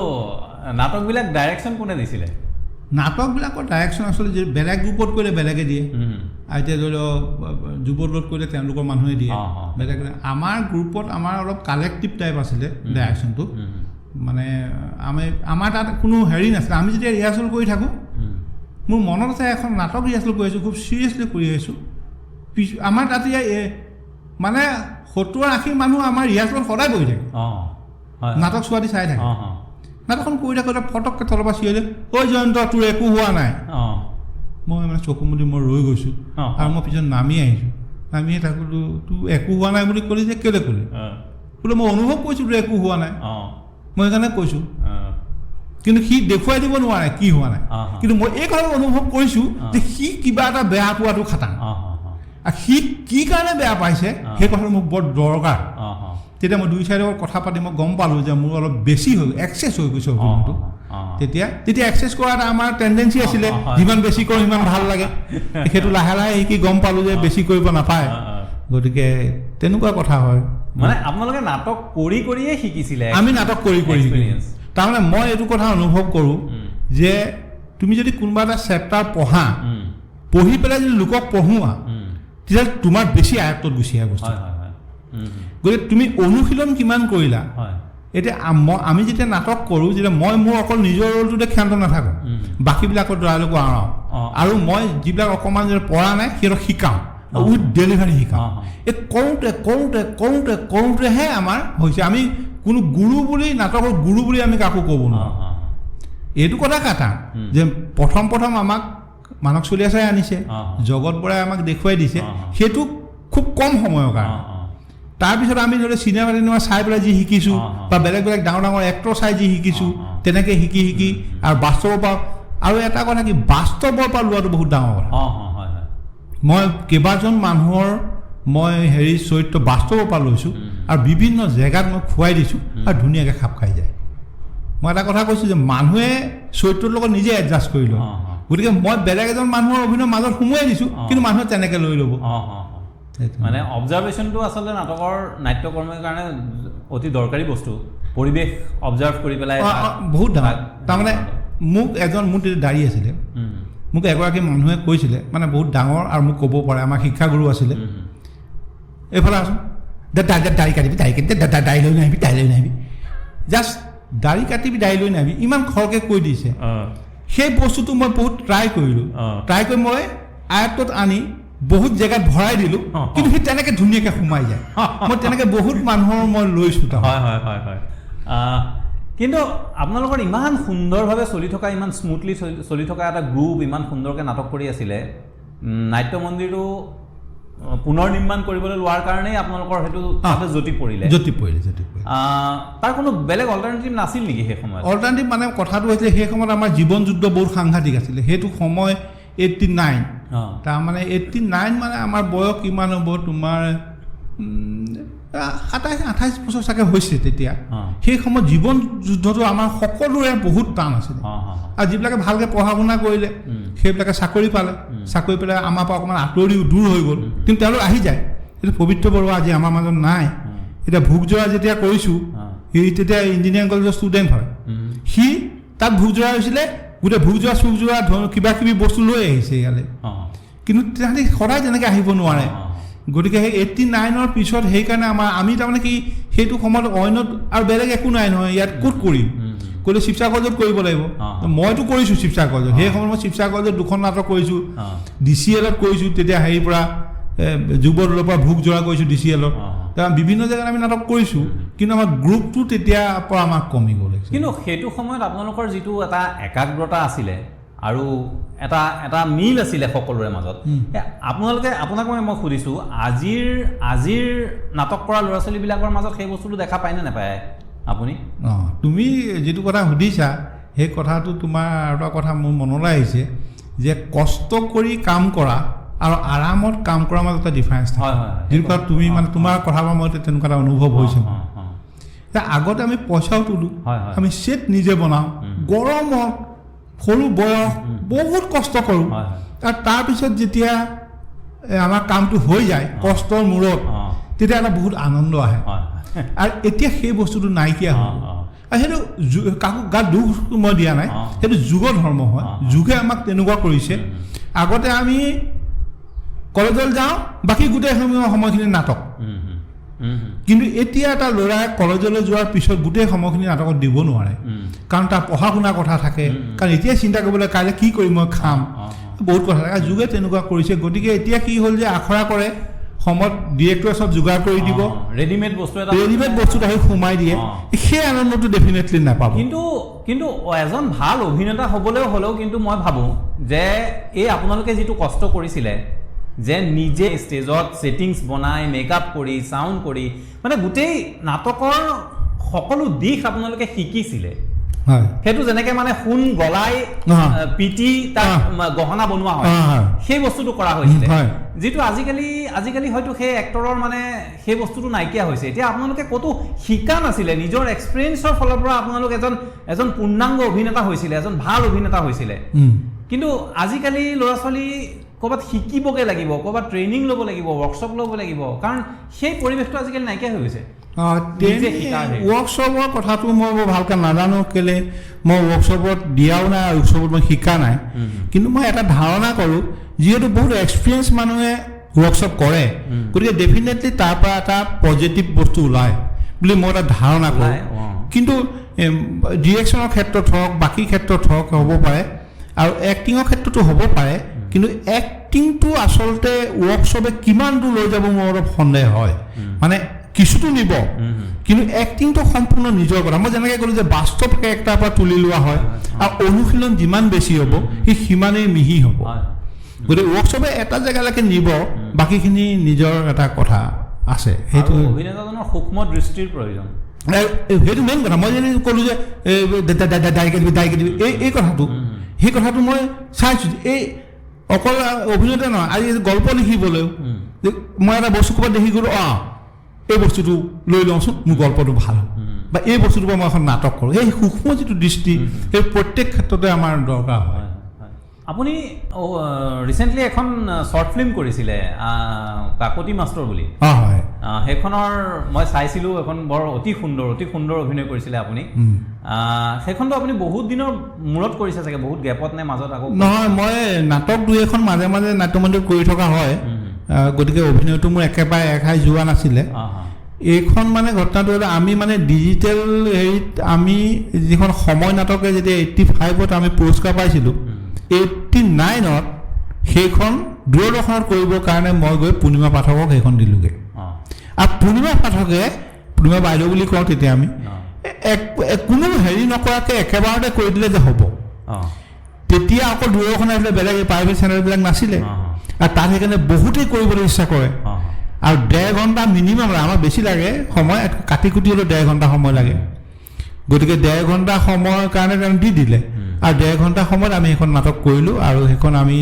নাটকবিলাক ডাইৰেকশ্যন কোনে দিছিলে? নাটকবিলাকৰ ডাইৰেকশ্যন আচলতে বেলেগ গ্ৰুপত কৰিলে বেলেগে দিয়ে, আৰু এতিয়া ধৰি লওক যুৱদলত কৰিলে তেওঁলোকৰ মানুহে দিয়ে, বেলেগ। আমাৰ গ্ৰুপত আমাৰ অলপ কালেক্টিভ টাইপ আছিলে ডাইৰেকশ্যনটো, মানে আমি আমাৰ তাত কোনো হেৰি নাছিলে। আমি যেতিয়া ৰিহাৰ্চেল কৰি থাকোঁ, মোৰ মনত আছে এখন নাটক ৰিহাৰ্চেল কৰি আছোঁ, খুব চিৰিয়াছলি কৰি আছোঁ। আমাৰ তাত মানে 70-80 মানুহ আমাৰ ৰিহাৰ্চেলত সদায় বহি থাকে, নাটক চোৱা দি চাই থাকে। নাটকখন কৰি থাকোঁতে ফটককৈ তলৰ পৰা চিঞৰিলে, ঐ জয়ন্ত তোৰ একো হোৱা নাই। মই মানে চকু মুদি মই ৰৈ গৈছোঁ, আৰু মই পিছত নামি আহিছোঁ। নামি থাকোঁ, তোৰ একো হোৱা নাই বুলি ক'লি যে কেলৈ ক'লি? বোলে মই অনুভৱ কৰিছোঁ তোৰ একো হোৱা নাই, মই সেইকাৰণে কৈছোঁ। কিন্তু সি দেখুৱাই দিব নোৱাৰে কি হোৱা নাই, কিন্তু মই এই কথাটো অনুভৱ কৰিছোঁ যে সি কিবা এটা বেয়া পোৱাটো খাটাং, আৰু সি কি কাৰণে বেয়া পাইছে সেই কথাটো মোক বৰ দৰকাৰ। তেতিয়া মই দুই চাৰিৰ লগত কথা পাতি মই গম পালোঁ যে মোৰ অলপ বেছি হৈ এক্সেছ হৈ গৈছে অভিনয়টো। তেতিয়া তেতিয়া এক্সেছ কৰা এটা আমাৰ টেণ্ডেঞ্চি আছিলে, যিমান বেছি কৰোঁ সিমান ভাল লাগে। সেইটো লাহে লাহে শিকি গম পালোঁ যে বেছি কৰিব নাপায়। গতিকে তেনেকুৱা কথা হয়। মানে আপোনালোকে নাটক কৰি কৰিয়ে শিকিছিলে? আমি নাটক কৰি কৰি শিকিছোঁ। তাৰমানে মই এইটো কথা অনুভৱ কৰোঁ যে তুমি যদি কোনোবা এটা চেপ্টাৰ পঢ়া, পঢ়ি পেলাই যদি লোকক পঢ়োৱা, তেতিয়া তোমাৰ বেছি আয়ত্তত গুচি আহে বস্তু। গতিকে তুমি অনুশীলন কিমান কৰিলা। এতিয়া আমি যেতিয়া নাটক কৰোঁ, যেতিয়া মই মোৰ অকল নিজৰ ৰোলটোতে ক্ষান্ত নাথাকোঁ, বাকীবিলাকৰ দ্বাৰালৈকো আৰাওঁ, আৰু মই যিবিলাক অকণমান পৰা নাই সিহঁতক শিকাওঁ, উইথ ডেলিভাৰী শিকাওঁ। এই কৰোঁতে কৰোঁতে কৰোঁতে কৰোঁতেহে আমাৰ হৈছে। আমি কোনো গুৰু বুলি, নাটকৰ গুৰু বুলি আমি কাকো ক'ব নোৱাৰোঁ। এইটো কথা কাটা যে প্ৰথম প্ৰথম আমাক মানস চলিয়া চাই আনিছে, জগত বৰাই আমাক দেখুৱাই দিছে, সেইটো খুব কম সময়ৰ কাৰণে। তাৰপিছত আমি ধৰি চিনেমা তিনেমা চাই পেলাই যি শিকিছোঁ, বা বেলেগ বেলেগ ডাঙৰ ডাঙৰ এক্টৰ চাই যি শিকিছোঁ, তেনেকৈ শিকি শিকি আৰু বাস্তৱৰ পৰা। আৰু এটা কথা কি, বাস্তৱৰ পৰা লোৱাটো বহুত ডাঙৰ কথা। মই কেইবাজন মানুহৰ মই হেৰি চৰিত্ৰ বাস্তৱৰ পৰা লৈছোঁ আৰু বিভিন্ন জেগাত মই খুৱাই দিছোঁ আৰু ধুনীয়াকৈ খাপ খাই যায়। মই এটা কথা কৈছোঁ যে মানুহে চৰিত্ৰৰ লগত নিজে এডজাষ্ট কৰি লয়। গতিকে মই বেলেগ এজন মানুহৰ অভিনয়ৰ মাজত সোমোৱাই দিছোঁ, কিন্তু মানুহে তেনেকৈ লৈ ল'ব। মানে অবজাৰভেশ্যনটো আচলতে নাটকৰ নাট্যকৰ্মীৰ কাৰণে অতি দৰকাৰী বস্তু। পৰিৱেশ অবজাৰ্ভ কৰি পেলাই বহুত ডাঙৰ। তাৰমানে মোক এজন, মোৰ তেতিয়া দাড়ি আছিলে, মোক এগৰাকী মানুহে কৈছিলে, মানে বহুত ডাঙৰ আৰু মোক ক'ব পাৰে, আমাৰ শিক্ষাগুৰু আছিলে, এইফালে আছোন, দাড়ি কাটিবি, দাড়ি কাটি, দাড়ি লৈ নাহিবি, দাড়ি লৈ নাহিবি, জাষ্ট দাড়ি কাটিবি, দাড়ি লৈ নাহিবি, ইমান খৰকৈ কৈ দিছে। সেই বস্তুটো মই বহুত ট্ৰাই কৰিলোঁ, ট্ৰাই কৰি মই আয়ত্তত আনি বহুত জেগাত ভৰাই দিলোঁ, কিন্তু সি তেনেকৈ ধুনীয়াকৈ সোমাই যায়। মই তেনেকৈ বহুত মানুহৰ মই লৈছোঁ। হয় হয় হয় হয়। কিন্তু আপোনালোকৰ ইমান সুন্দৰভাৱে চলি থকা, ইমান স্মুথলি চলি থকা এটা গ্ৰুপ, ইমান সুন্দৰকৈ নাটক কৰি আছিলে, নাট্য মন্দিৰটো পুনৰ নিৰ্মাণ কৰিবলৈ লোৱাৰ কাৰণেই আপোনালোকৰ সেইটো তাতে যতি পৰিলে। যতি পৰিলে, যতি পৰিলে। তাৰ কোনো বেলেগ অল্টাৰনেটিভ নাছিল নেকি সেই সময়ত? অল্টাৰনেটিভ মানে কথাটো হৈছিলে সেই সময়ত আমাৰ জীৱন যুদ্ধ বহুত সাংঘাতিক আছিলে। সেইটো সময় 89, তাৰমানে 89 মানে আমাৰ বয়স কিমান হ'ব, তোমাৰ 27-28 বছৰ চাগে হৈছে তেতিয়া। সেই সময়ত জীৱন যুদ্ধটো আমাৰ সকলোৰে বহুত টান আছিলে। আৰু যিবিলাকে ভালকৈ পঢ়া শুনা কৰিলে সেইবিলাকে চাকৰি পালে, চাকৰি পালে আমাৰ পৰা অকণমান আঁতৰিও দূৰ হৈ গ'ল, কিন্তু তেওঁলোক আহি যায়। এইটো পবিত্ৰ বৰুৱা আজি আমাৰ মাজত নাই। এতিয়া ভোগজৰা যেতিয়া কৰিছোঁ, সি তেতিয়া ইঞ্জিনিয়াৰিং কলেজৰ ষ্টুডেণ্ট হয়, সি তাত ভোগজৰা হৈছিলে, গোটেই ভোগজোৰা চুকজোৰা কিবা কিবি বস্তু লৈ আহিছে ইয়ালৈ, কিন্তু তাহাঁতি সদায় তেনেকৈ আহিব নোৱাৰে। গতিকে সেই 89ৰ পিছত সেইকাৰণে আমাৰ আমি তাৰমানে কি সেইটো সময়ত অইনত আৰু বেলেগ একো নাই নহয়, ইয়াত ক'ত কৰিম ক'লে শিৱসাগৰ কলেজত কৰিব লাগিব। মইতো কৰিছোঁ শিৱসাগৰ কলেজত, সেই সময়ত মই শিৱসাগৰ কলেজত দুখন নাটক কৰিছোঁ, ডি চি এলত কৰিছোঁ, তেতিয়া হেৰিৰ পৰা যুৱদলৰ পৰা ভোগজোৰা কৰিছোঁ ডি চি এলত, তাৰ বিভিন্ন জেগাত আমি নাটক কৰিছোঁ, কিন্তু আমাৰ গ্ৰুপটো তেতিয়াৰ পৰা আমাক কমি গ'ল। কিন্তু সেইটো সময়ত আপোনালোকৰ যিটো এটা একাগ্ৰতা আছিলে আৰু এটা এটা মিল আছিলে সকলোৰে মাজত, আপোনালোকে, আপোনাক মই সুধিছোঁ, আজিৰ নাটক কৰা ল'ৰা ছোৱালীবিলাকৰ মাজত সেই বস্তুটো দেখা পায়নে নাপায় আপুনি? অঁ, তুমি যিটো কথা সুধিছা সেই কথাটো তোমাৰ আৰু এটা কথা মোৰ মনলৈ আহিছে যে কষ্ট কৰি কাম কৰা আৰু আৰামত কাম কৰাৰ মাজত এটা ডিফাৰেঞ্চ থাকে। যিটো কথা তুমি মানে তোমাৰ কথা পৰা মই তেনেকুৱা এটা অনুভৱ হৈছে। আগতে আমি পইচাও তোলোঁ, আমি ছেট নিজে বনাওঁ, গৰমত সৰু বয়স বহুত কষ্ট কৰোঁ, আৰু তাৰপিছত যেতিয়া আমাৰ কামটো হৈ যায় কষ্টৰ মূৰত, তেতিয়া এটা বহুত আনন্দ আহে। আৰু এতিয়া সেই বস্তুটো নাইকিয়া হ'ল। আৰু সেইটো কাকো গাত দুখ মই দিয়া নাই, সেইটো যুগৰ ধৰ্ম হয়, যুগে আমাক তেনেকুৱা কৰিছে। আগতে আমি কলেজলৈ যাওঁ, বাকী গোটেই সময়খিনি নাটক। কিন্তু এতিয়া এটা ল'ৰাই কলেজলৈ যোৱাৰ পিছত গোটেই সময়খিনি নাটকত দিব নোৱাৰে, কাৰণ তাৰ পঢ়া শুনাৰ কথা থাকে, কাৰণ এতিয়া চিন্তা কৰিবলৈ কাইলৈ কি কৰিম মই খাম, বহুত কথা থাকে। যুগে তেনেকুৱা কৰিছে। গতিকে এতিয়া কি হ'ল যে আখৰা কৰে সময়ত ডিৰেক্টৰে চব যোগাৰ কৰি দিব, ৰেডিমেড বস্তু এটা, ৰেডিমেড বস্তুত আহি সোমাই দিয়ে, সেই আনন্দটো ডেফিনেটলি নাপাব। কিন্তু কিন্তু এজন ভাল অভিনেতা হ'বলৈও হ'লেও কিন্তু মই ভাবোঁ যে এই আপোনালোকে যিটো কষ্ট কৰিছিলে যে নিজে ষ্টেজত ছেটিংছ বনাই, মেকআপ কৰি, চাউণ্ড কৰি, মানে গোটেই নাটকৰ সকলো দিশ আপোনালোকে শিকিছিলে। সেইটো যেনেকে মানে সোণ গলাই পিটি তাক গহনা বনোৱা হয়, সেই বস্তুটো কৰা হৈছিলে, যিটো আজিকালি আজিকালি হয়তো সেই এক্টৰৰ মানে সেই বস্তুটো নাইকিয়া হৈছে। এতিয়া আপোনালোকে ক'তো শিকা নাছিলে, নিজৰ এক্সপিৰিয়েঞ্চৰ ফালৰ পৰা আপোনালোক এজন এজন পূৰ্ণাংগ অভিনেতা হৈছিলে, এজন ভাল অভিনেতা হৈছিলে। কিন্তু আজিকালি ল'ৰা ছোৱালী ক'ৰবাত শিকিবগৈ লাগিব, ক'ৰবাত ট্ৰেইনিং ল'ব লাগিব, ৱৰ্কশ্বপ ল'ব লাগিব, কাৰণ সেই পৰিৱেশটো আজিকালি নাইকিয়া হৈ গৈছে। ৱৰ্কশ্বপৰ কথাটো মই বৰ ভালকৈ নাজানো, কেলৈ মই ৱৰ্কশ্বপত দিয়াও নাই আৰু ৱৰ্কশ্বপত মই শিকা নাই। কিন্তু মই এটা ধাৰণা কৰোঁ, যিহেতু বহুত এক্সপিৰিয়েঞ্চ মানুহে ৱৰ্কশ্বপ কৰে, গতিকে ডেফিনেটলি তাৰ পৰা এটা পজিটিভ বস্তু ওলায় বুলি মই এটা ধাৰণা কৰোঁ। কিন্তু ডিৰেকশ্যনৰ ক্ষেত্ৰত হওক, বাকী ক্ষেত্ৰত হওক হ'ব পাৰে, আৰু এক্টিঙৰ ক্ষেত্ৰতো হ'ব পাৰে, কিন্তু এক্টিংটো আচলতে ৱৰ্কশ্বপে কিমান দূৰ লৈ যাব মোৰ অলপ সন্দেহ হয়। মানে কিছুটো নিব, কিন্তু এক্টিংটো সম্পূৰ্ণ নিজৰ কথা। মই যেনেকৈ ক'লোঁ যে বাস্তৱ কেৰেক্টাৰ পৰা তুলি লোৱা হয়, আৰু অনুশীলন যিমান বেছি হ'ব সি সিমানেই মিহি হ'ব। গতিকে ৱৰ্কশ্বপে এটা জেগালৈকে নিব, বাকীখিনি নিজৰ এটা কথা আছে। সেইটো অভিনেতাজনৰ সূক্ষ্ম দৃষ্টিৰ প্ৰয়োজন, সেইটো মেইন কথা। মই যেনে ক'লোঁ যে দাড়ি কাটিবি, এই কথাটো, সেই কথাটো মই চাইছোঁ। এই অকল অভিনেতা নহয়, আজি গল্প লিখিবলৈও মই এটা বস্তু ক'ৰবাত দেখি গ'লোঁ, অঁ এই বস্তুটো লৈ লওঁচোন, মোৰ গল্পটো ভাল হ'ব, বা এই বস্তুটোৰ পৰা মই এখন নাটক কৰোঁ। সেই সূক্ষ্ম যিটো দৃষ্টি, সেই প্ৰত্যেক ক্ষেত্ৰতে আমাৰ দৰকাৰ হয়। আপুনি ৰিচেণ্টলি এখন শ্বৰ্ট ফিল্ম কৰিছিলে, কাকতি মাষ্টৰ বুলি। হয়, সেইখনৰ মই চাইছিলোঁ, এখন বৰ অতি সুন্দৰ, অতি সুন্দৰ অভিনয় কৰিছিলে আপুনি। সেইখনতো আপুনি বহুত দিনৰ মূৰত কৰিছে চাগে, বহুত গেপত নে মাজত আকৌ? নহয়, মই নাটক দুই এখন মাজে মাজে নাট্য মন্দিৰত কৰি থকা হয়, গতিকে অভিনয়টো মোৰ একেবাৰে এখাই যোৱা নাছিলে। এইখন মানে ঘটনাটো হ'লে আমি মানে ডিজিটেল হেৰিত আমি যিখন সময় নাটকে যেতিয়া 85ত আমি পুৰস্কাৰ পাইছিলোঁ, 89ত সেইখন দূৰদৰ্শনত কৰিবৰ কাৰণে মই গৈ পূৰ্ণিমা পাঠকক সেইখন দিলোঁগৈ। আৰু পূৰ্ণিমা পাঠকে, পূৰ্ণিমা বাইদেউ বুলি কওঁ তেতিয়া আমি, কোনো হেৰি নকৰাকৈ একেবাৰতে কৰি দিলে যে হ'ব। তেতিয়া অকল দূৰদৰ্শন আহিলে, বেলেগ প্ৰাইভেট চেনেলবিলাক নাছিলে, আৰু তাত সেইকাৰণে বহুতেই কৰিবলৈ ইচ্ছা কৰে। আৰু 1.5 ঘণ্টা মিনিমাম, আমাৰ বেছি লাগে সময়, কাটি কুটি হ'লেও 1.5 ঘণ্টা সময় লাগে। গতিকে 1.5 ঘণ্টা সময়ৰ কাৰণে তেওঁ দি দিলে, আৰু 1.5 ঘণ্টা সময়ত আমি সেইখন নাটক কৰিলোঁ। আৰু সেইখন আমি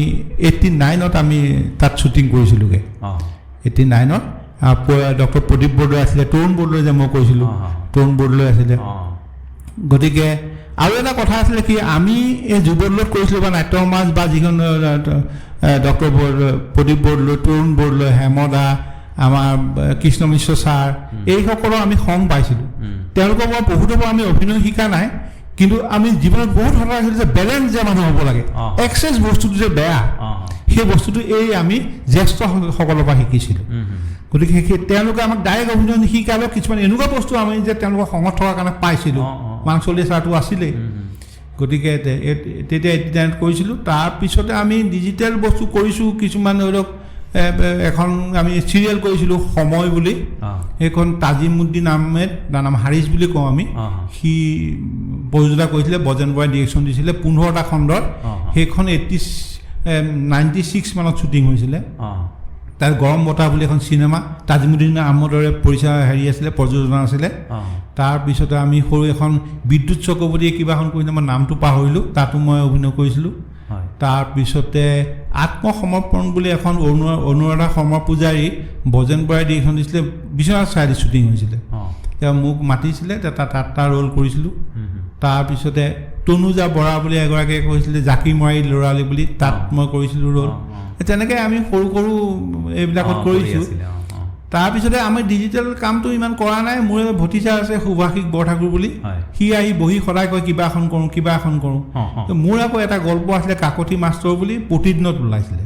89ত আমি তাত শ্বুটিং কৰিছিলোঁগৈ। 89ত ডক্টৰ প্ৰদীপ বৰদলৈ আছিলে, তৰুণ বৰদলৈ যে মই কৈছিলোঁ, তৰুণ বৰদলৈ আছিলে। গতিকে আৰু এটা কথা আছিলে কি, আমি এই যুৱদলত কৰিছিলোঁ বা নাট্য সমাজ বা যিখন ডক্টৰ প্ৰদীপ বৰদলৈ, তৰুণ বৰদলৈ, হেমদা, আমাৰ কৃষ্ণ মিশ্ৰ ছাৰ, এইসকলৰ আমি সংগ পাইছিলোঁ। তেওঁলোকৰ পৰা বহুতৰ পৰা আমি অভিনয় শিকা নাই, কিন্তু আমি জীৱনত বহুত কথা আছিলে যে বেলেঞ্চ যে মানুহ হ'ব লাগে, এক্সেছ বস্তুটো যে বেয়া, সেই বস্তুটো এই আমি জ্যেষ্ঠসকলৰ পৰা শিকিছিলোঁ। গতিকে সেই তেওঁলোকে আমাক ডাইৰেক্ট অভিনয় নিশিকালেও কিছুমান এনেকুৱা বস্তু আমি যে তেওঁলোকৰ সংগত থকাৰ কাৰণে পাইছিলোঁ। মানস চলিহা ছাৰটো আছিলেই, গতিকে তেতিয়া 89ত কৰিছিলোঁ। তাৰপিছতে আমি ডিজিটেল বস্তু কৰিছোঁ কিছুমান, ধৰি লওক এখন আমি চিৰিয়েল কৰিছিলোঁ সময় বুলি, সেইখন তাজিমুদ্দিন আহমেদ, তাৰ নাম হাৰিছ বুলি কওঁ আমি, সি প্ৰযোজনা কৰিছিলে, বজেন বৰাই ডিৰেকশ্যন দিছিলে, 15টা খণ্ডত। সেইখন 96 মানত শ্বুটিং হৈছিলে। তাৰ গৰম বতাহ বুলি এখন চিনেমা তাজিমুদ্দিন আহমেদৰে পৰিচয় হেৰি আছিলে, প্ৰযোজনা আছিলে। তাৰপিছতে আমি সৰু এখন বিদ্যুৎ চক্ৰৱৰ্তীয়ে কিবা এখন কৰিছিলে, মই নামটো পাহৰিলোঁ, তাতো মই অভিনয় কৰিছিলোঁ। তাৰপিছতে আত্মসমৰ্পণ বুলি এখন অনুৰাধা শৰ্মা পূজাৰী, বজেন বৰাই ডিৰেকশ্যন দিছিলে, বিশ্বনাথ চাৰিআলিত শ্বুটিং হৈছিলে। তেওঁ মোক মাতিছিলে, তাত তাৰ ৰোল কৰিছিলোঁ। তাৰপিছতে তনুজা বৰা বুলি এগৰাকীয়ে কৈছিলে, জাকি মাৰি ল'ৰালি বুলি, তাত মই কৰিছিলোঁ ৰোল। তেনেকৈ আমি সৰু সৰু এইবিলাকত কৰিছোঁ। তাৰপিছতে আমি ডিজিটেল কামটো ইমান কৰা নাই। মোৰ ভতিজা আছে সুভাষিক বৰঠাকুৰ বুলি, সি আহি বহি সদায় কয় কিবা এখন কৰোঁ, কিবা এখন কৰোঁ। মোৰ আকৌ এটা গল্প আছিলে কাকতি মাষ্টৰ বুলি, প্ৰতিদিনত ওলাইছিলে।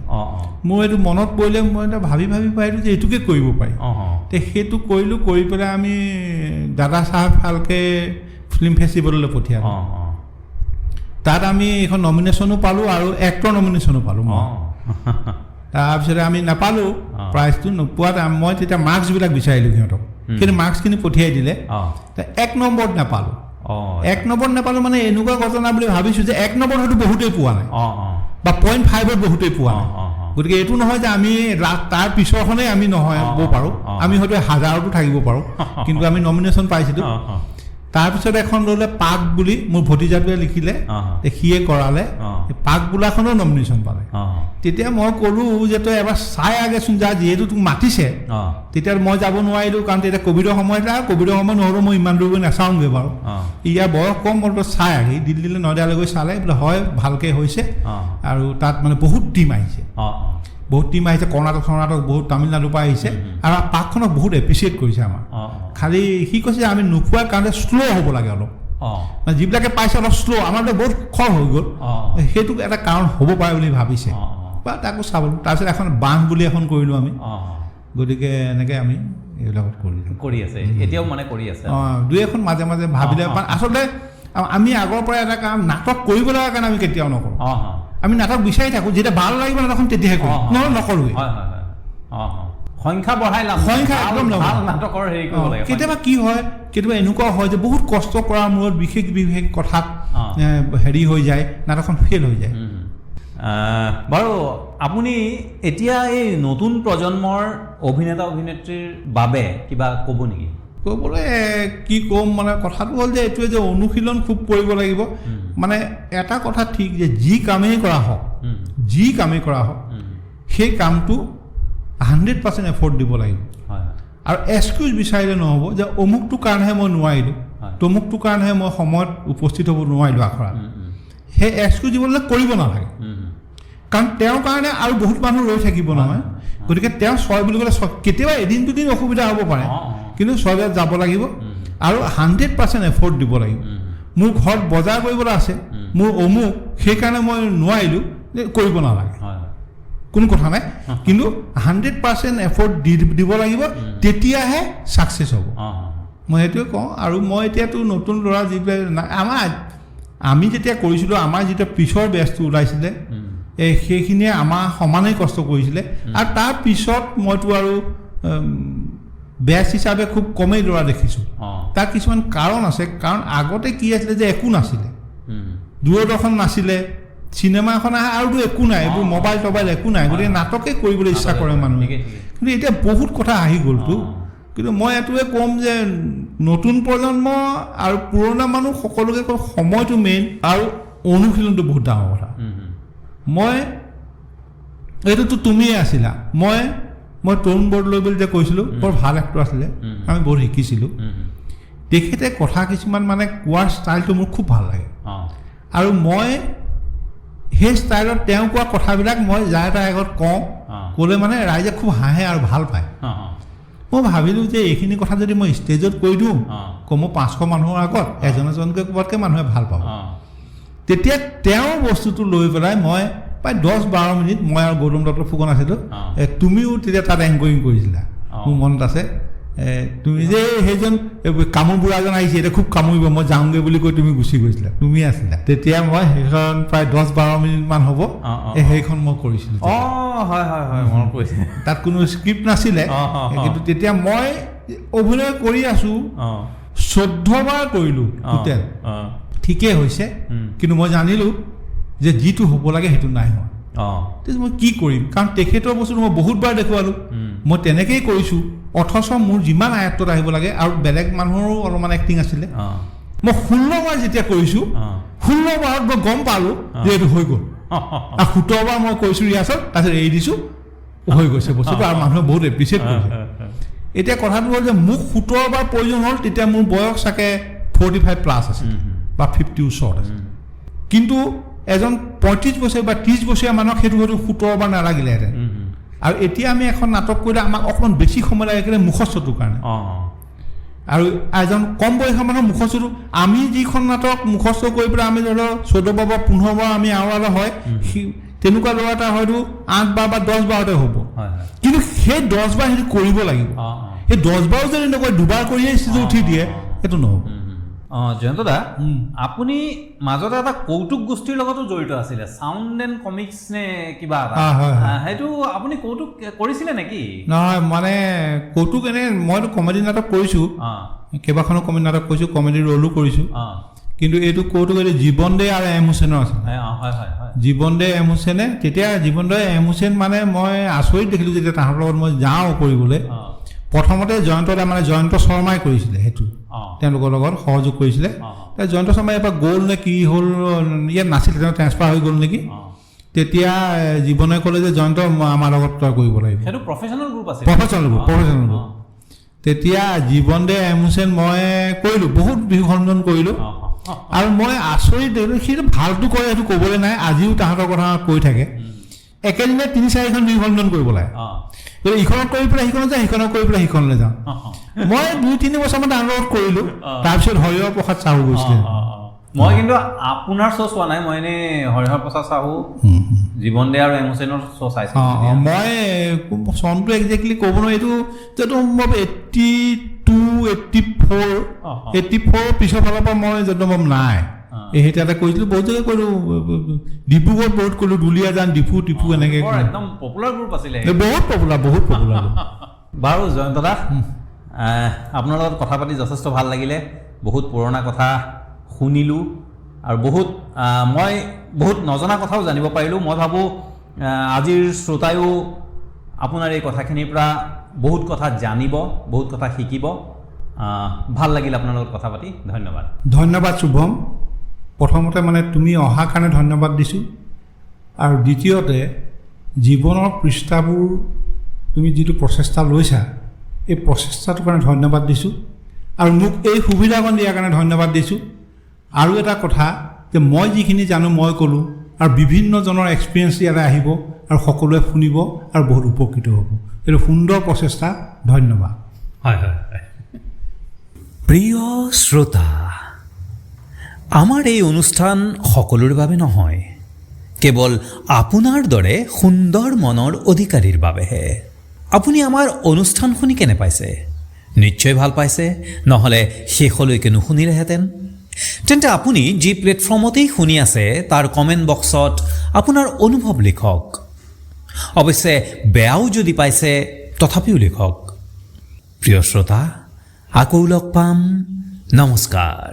মোৰ এইটো মনত পৰিলে, মই এটা ভাবি ভাবি পাৰিলোঁ যে এইটোকে কৰিব পাৰি। তে সেইটো কৰিলোঁ, কৰি পেলাই আমি দাদা চাহেব ফাল্কে ফিল্ম ফেষ্টিভেললৈ পঠিয়ালোঁ। তাত আমি এইখন নমিনেশ্যনো পালোঁ আৰু এক্টৰ নমিনেশ্যনো পালোঁ। তাৰপিছতে আমি নাপালোঁ প্ৰাইজটো। নোপোৱাত মই তেতিয়া মাৰ্কছবিলাক বিচাৰিলোঁ সিহঁতক, কিন্তু মাৰ্কছখিনি পঠিয়াই দিলে। 1 নম্বৰত নাপালোঁ। 1 নম্বৰত নাপালোঁ মানে এনেকুৱা ঘটনা বুলি ভাবিছোঁ যে 1 নম্বৰত হয়তো বহুতেই পোৱা নাই বা 0.5ত বহুতেই পোৱা নাই। গতিকে এইটো নহয় যে আমি তাৰ পিছৰখনেই আমি নহয় হ'ব পাৰোঁ, আমি হয়তো হাজাৰতো থাকিব পাৰোঁ, কিন্তু আমি নমিনেশ্যন পাইছিলোঁ। তাৰপিছত এখন ল'লে পাক বুলি, মোৰ ভতিজাটোৱে লিখিলে, সিয়ে কৰালে, পাক বোলাখনো নমিনেশ্যন পালে। তেতিয়া মই ক'লোঁ যে তই এবাৰ চাই আগেচোন যা, যিহেতু তোক মাতিছে। তেতিয়া মই যাব নোৱাৰিলোঁ, কাৰণ তেতিয়া ক'ভিডৰ সময় আছিলে, আৰু ক'ভিডৰ সময় নহ'লেও মই ইমান দূৰ গৈ নাচাওঁগৈ বাৰু, ইয়াৰ বয়স কম, মই তই চাই আহি। দিল্লীলৈ নয়ডালৈ গৈ চালে, বোলে হয় ভালকৈ হৈছে। আৰু তাত মানে বহুত টীম আহিছে, বহুত টীম আহিছে, কৰ্ণাটক চৰ্ণাটক বহুত, তামিলনাডুৰ পৰা আহিছে, আৰু পাকখনক বহুত এপ্ৰিচিয়েট কৰিছে আমাৰ। খালি সি কৈছে আমি নোপোৱাৰ কাৰণে শ্ল' হ'ব লাগে অলপ, মানে যিবিলাকে পাইছে অলপ শ্ল', আমাৰ বহুত খৰ হৈ গ'ল, সেইটো এটা কাৰণ হ'ব পাৰে বুলি ভাবিছে বা তাকো চাবলৈ। তাৰপিছত এখন বান্ধ বুলি এখন কৰিলোঁ আমি। গতিকে এনেকৈ আমি এইবিলাকত কৰিলোঁ। কৰি আছে এতিয়াও, মানে কৰি আছে। অঁ, দুই এখন মাজে মাজে ভাবিলে। আচলতে আমি আগৰ পৰা এটা কাম, নাটক কৰিব লগা কাৰণে আমি কেতিয়াও নকৰোঁ। আমি নাটক বিচাৰি থাকোঁ, যেতিয়া ভাল লাগিব নাটকখন তেতিয়াহে কৰিম, নহ'লে নকৰোঁৱেই। সংখ্যা বঢ়াই লাভ, সংখ্যা একদম ভাল নাটকৰ হেৰি কৰিব লাগে। কেতিয়াবা কি হয়, কেতিয়াবা এনেকুৱা হয় যে বহুত কষ্ট কৰাৰ মূৰত বিশেষ বিশেষ কথাত হেৰি হৈ যায়, নাটকখন ফেইল হৈ যায়। বাৰু আপুনি এতিয়া এই নতুন প্ৰজন্মৰ অভিনেতা অভিনেত্ৰীৰ বাবে কিবা ক'ব নেকি? ক'বলৈ কি ক'ম, মানে কথাটো হ'ল যে এইটোৱে যে অনুশীলন খুব কৰিব লাগিব। মানে এটা কথা ঠিক যে যি কামেই কৰা হওক, যি কামেই কৰা হওক, সেই কামটো 100% এফৰ্ট দিব লাগিব। আৰু এক্সকিউজ বিচাৰিলে নহ'ব যে অমুকটো কাৰণেহে মই নোৱাৰিলোঁ, তমুকটো কাৰণেহে মই সময়ত উপস্থিত হ'ব নোৱাৰিলোঁ আখৰাত। সেই এক্সকিউজ দিবলৈ কৰিব নালাগে, কাৰণ তেওঁৰ কাৰণে আৰু বহুত মানুহ ৰৈ থাকিব নহয়। গতিকে তেওঁ 6 বুলি ক'লে 6, কেতিয়াবা এদিন দুদিন অসুবিধা হ'ব পাৰে, কিন্তু 6 বজাত যাব লাগিব আৰু 100% এফৰ্ট দিব লাগিব। মোৰ ঘৰত বজাৰ কৰিবলৈ আছে, মোৰ অমুক, সেইকাৰণে মই নোৱাৰিলোঁ, কৰিব নালাগে, কোনো কথা নাই, কিন্তু 100% এফৰ্ট দিব লাগিব, তেতিয়াহে ছাকচেছ হ'ব। মই সেইটোৱে কওঁ। আৰু মই এতিয়াতো নতুন ল'ৰা যিবিলাক আমাৰ, আমি যেতিয়া কৰিছিলোঁ, আমাৰ যেতিয়া পিছৰ বেটছটো ওলাইছিলে, এই সেইখিনিয়ে আমাৰ সমানেই কষ্ট কৰিছিলে। আৰু তাৰ পিছত মইতো আৰু বেটছ হিচাপে খুব কমেই ল'ৰা দেখিছোঁ। তাৰ কিছুমান কাৰণ আছে, কাৰণ আগতে কি আছিলে যে একো নাছিলে, দূৰদৰ্শন নাছিলে, চিনেমা এখন আহে আৰুতো একো নাই, এইবোৰ মোবাইল টবাইল একো নাই, গতিকে নাটকে কৰিবলৈ ইচ্ছা কৰে মানুহে। কিন্তু এতিয়া বহুত কথা আহি গ'লতো। কিন্তু মই এইটোৱে ক'ম যে নতুন প্ৰজন্ম আৰু পুৰণা মানুহ সকলোকে কওঁ, সময়টো মেইন আৰু অনুশীলনটো বহুত ডাঙৰ কথা। মই এইটোতো তুমিয়ে আছিলা, মই মই তৰুণ বৰদলৈ বুলি যে কৈছিলোঁ, বৰ ভাল এক্টৰ আছিলে, আমি বহুত শিকিছিলোঁ। তেখেতে কথা কিছুমান মানে কোৱাৰ ষ্টাইলটো মোৰ খুব ভাল লাগে, আৰু মই সেই ষ্টাইলত তেওঁ কোৱা কথাবিলাক মই যাৰ তাৰ আগত কওঁ, ক'লে মানে ৰাইজে খুব হাঁহে আৰু ভাল পায়। মই ভাবিলোঁ যে এইখিনি কথা যদি মই ষ্টেজত কৈ দিওঁ, কমেও 500 মানুহৰ আগত এজন এজনকৈ কোৱাতকৈ মানুহে ভাল পাব। তেতিয়া তেওঁৰ বস্তুটো লৈ পেলাই মই প্ৰায় 10-12 মিনিট, মই আৰু গৌতম দত্ত ফুকন আছিলোঁ, তুমিও তেতিয়া তাত এংকৰিং কৰিছিলা, মোৰ মনত আছে। তুমি যে সেইজন কামোৰ বুঢ়াজন আহিছে, এতিয়া খুব কামুৰিব, মই যাওঁগৈ বুলি কৈ তুমি গুচি গৈছিলা, তুমি আছিলা। তেতিয়া মই সেইখন প্ৰায় 10-12 মিনিটমান হ'ব, সেইখন মই কৰিছিলোঁ। তাত কোনো স্ক্ৰিপ্ট নাছিলে, কিন্তু তেতিয়া মই অভিনয় কৰি আছোঁ, 14 বাৰ কৰিলোঁ টোটেল, ঠিকেই হৈছে। কিন্তু মই জানিলোঁ যে যিটো হ'ব লাগে সেইটো নাই হোৱা। তেতিয়া মই কি কৰিম, কাৰণ তেখেতৰ বস্তুটো মই বহুতবাৰ দেখুৱালোঁ, মই তেনেকেই কৰিছোঁ, অথচ মোৰ যিমান আয়ত্তত আহিব লাগে, আৰু বেলেগ মানুহৰো অলপমান এক্টিং আছিলে। মই 16 বাৰ যেতিয়া কৰিছোঁ, 16 বাৰত মই গম পালোঁ যে এইটো হৈ গ'ল। আৰু 17 বাৰ মই কৰিছোঁ ৰিহাৰ্চেল, তাৰপিছত এৰি দিছোঁ, হৈ গৈছে বস্তুটো, আৰু মানুহে বহুত এপ্ৰিচিয়েট কৰিছে। এতিয়া কথাটো হ'ল যে মোক 17 বাৰ প্ৰয়োজন হ'ল, তেতিয়া মোৰ বয়স চাগে 45 প্লাছ আছিল বা 50 ওচৰত আছিল। কিন্তু এজন 35 বছৰীয়া বা 30 বছৰীয়া মানুহক সেইটো হয়তো 17 বাৰ নালাগিলেহেঁতেন। আৰু এতিয়া আমি এখন নাটক কৰিলে আমাক অকণমান বেছি সময় লাগে কেলৈ মুখস্থটোৰ কাৰণে। আৰু এজন কম বয়সীয়া মানুহৰ মুখস্থটো, আমি যিখন নাটক মুখস্থ কৰি পেলাই আমি ধৰি লওক 14 বাৰ বা 15 বাৰ আমি আওৰালে হয়, তেনেকুৱা ল'ৰা এটা হয়তো 8 বাৰ বা 10 বাৰতে হ'ব, কিন্তু সেই 10 বাৰ সেইটো কৰিব লাগিব। সেই 10 বাৰো যদি নকয় 2 বাৰ কৰিয়ে ষ্টেজত উঠি দিয়ে, সেইটো নহ'ব। অঁ, জয়ন্ত দা, আপুনি মাজতে এটা কৌতুক গোষ্ঠীৰ লগতো জড়িত আছিলে, চাউণ্ড এণ্ড কমিক্স নে কিবা এটা, সেইটো আপুনি কৌতুক কৰিছিলে নেকি? নহয়, মানে কৌতুক এনে মইতো কমেডি নাটক কৰিছোঁ, কেইবাখনো কমেডি নাটক কৰিছোঁ, কমেডি ৰোলো কৰিছোঁ, কিন্তু এইটো কৌতুক এইটো জীৱন দে আৰু এম হুছেইনৰ আছিলে। জীৱন দে এম হুছেইনে, তেতিয়া জীৱন দে এম হুছেইন মানে মই আচৰিত দেখিলোঁ যেতিয়া তাহাঁতৰ লগত মই যাওঁ কৰিবলৈ। প্ৰথমতে জয়ন্ত দা মানে জয়ন্ত শৰ্মাই কৰিছিলে সেইটো, তেওঁলোকৰ লগত সহযোগ কৰিছিলে। জয়ন্ত শৰ্মাই এবাৰ গ'ল নে কি হ'ল, ইয়াত নাছিলে, তেওঁ ট্ৰেন্সফাৰ হৈ গ'ল নেকি। তেতিয়া জীৱনে ক'লে যে জয়ন্ত আমাৰ লগত তই কৰিব লাগিব। Professional group. Professional group. তেতিয়া জীৱন দে এম হুছেইন মই কৰিলোঁ, বহুত বিহু সন্মিলন কৰিলোঁ আৰু মই আচৰিত দেখিলোঁ, সেইটো ভালটো কৰে সেইটো ক'বলৈ নাই, আজিও তাহাঁতৰ কথা কৈ থাকে। একেদিনাই 3-4খন বিহু সন্মিলন কৰিব লাগে, গতিকে ইখনত কৰি পেলাই সিখনত যাওঁ, সিখনত কৰি পেলাই সিখনলৈ যাওঁ। মই 2-3 বছৰমান তাহাঁতৰ লগত কৰিলোঁ। তাৰপিছত হৰিহৰ প্ৰসাদ চাহু গৈছিলে। মই কিন্তু আপোনাৰ শ্ব' চোৱা নাই, মই এনেই হৰিহৰ প্ৰসাদ চাহু, জীৱন দে আৰু এম হুছেইনৰ শ্ব' চাইছিলোঁ। অঁ, মই চনটো একজেক্টলি ক'ব নোৱাৰোঁ, এইটো যিহেতু মই 82, 84, 84 পিছৰ ফালৰ পৰা মই য'ত নাই, এই সেই তাতে কৰিছিলোঁ, বহুত জেগাত কৰিলোঁ, ডিব্ৰুগড়ত বহুত কৰিলোঁ, দুলীয়াজান, ডিফু টিফু এনেকৈ। একদম পপুলাৰ গ্ৰুপ আছিলে, বহুত পপুলাৰ, বহুত পপুলাৰ। বাৰু জয়ন্ত দা, আপোনাৰ লগত কথা পাতি যথেষ্ট ভাল লাগিলে, বহুত পুৰণা কথা শুনিলোঁ আৰু বহুত মই বহুত নজনা কথাও জানিব পাৰিলোঁ। মই ভাবোঁ আজিৰ শ্ৰোতায়ো আপোনাৰ এই কথাখিনিৰ পৰা বহুত কথা জানিব, বহুত কথা শিকিব। ভাল লাগিল আপোনাৰ লগত কথা পাতি, ধন্যবাদ। ধন্যবাদ শুভম। প্ৰথমতে মানে তুমি অহাৰ কাৰণে ধন্যবাদ দিছোঁ, আৰু দ্বিতীয়তে জীৱনৰ পৃষ্ঠাবোৰ তুমি যিটো প্ৰচেষ্টা লৈছা, এই প্ৰচেষ্টাটোৰ কাৰণে ধন্যবাদ দিছোঁ, আৰু মোক এই সুবিধাকণ দিয়াৰ কাৰণে ধন্যবাদ দিছোঁ। আৰু এটা কথা যে মই যিখিনি জানো মই ক'লোঁ, আৰু বিভিন্নজনৰ এক্সপিৰিয়েঞ্চ ইয়াতে আহিব আৰু সকলোৱে শুনিব আৰু বহুত উপকৃত হ'ব। এইটো সুন্দৰ প্ৰচেষ্টা, ধন্যবাদ। হয় হয় হয়। প্ৰিয় শ্ৰোতা, আমাৰ এই অনুষ্ঠান সকলোৰে বাবে নহয়, কেৱল আপোনাৰ দৰে সুন্দৰ মনৰ অধিকাৰীৰ বাবেহে। আপুনি আমাৰ অনুষ্ঠান শুনি কেনে পাইছে? নিশ্চয় ভাল পাইছে, নহ'লে শেষলৈকে নুশুনিলেহেঁতেন। তেন্তে আপুনি যি প্লেটফৰ্মতেই শুনি আছে তাৰ কমেণ্ট বক্সত আপোনাৰ অনুভৱ লিখক। অৱশ্যে বেয়াও যদি পাইছে তথাপিও লিখক। প্ৰিয় শ্ৰোতা, আকৌ লগ পাম। নমস্কাৰ।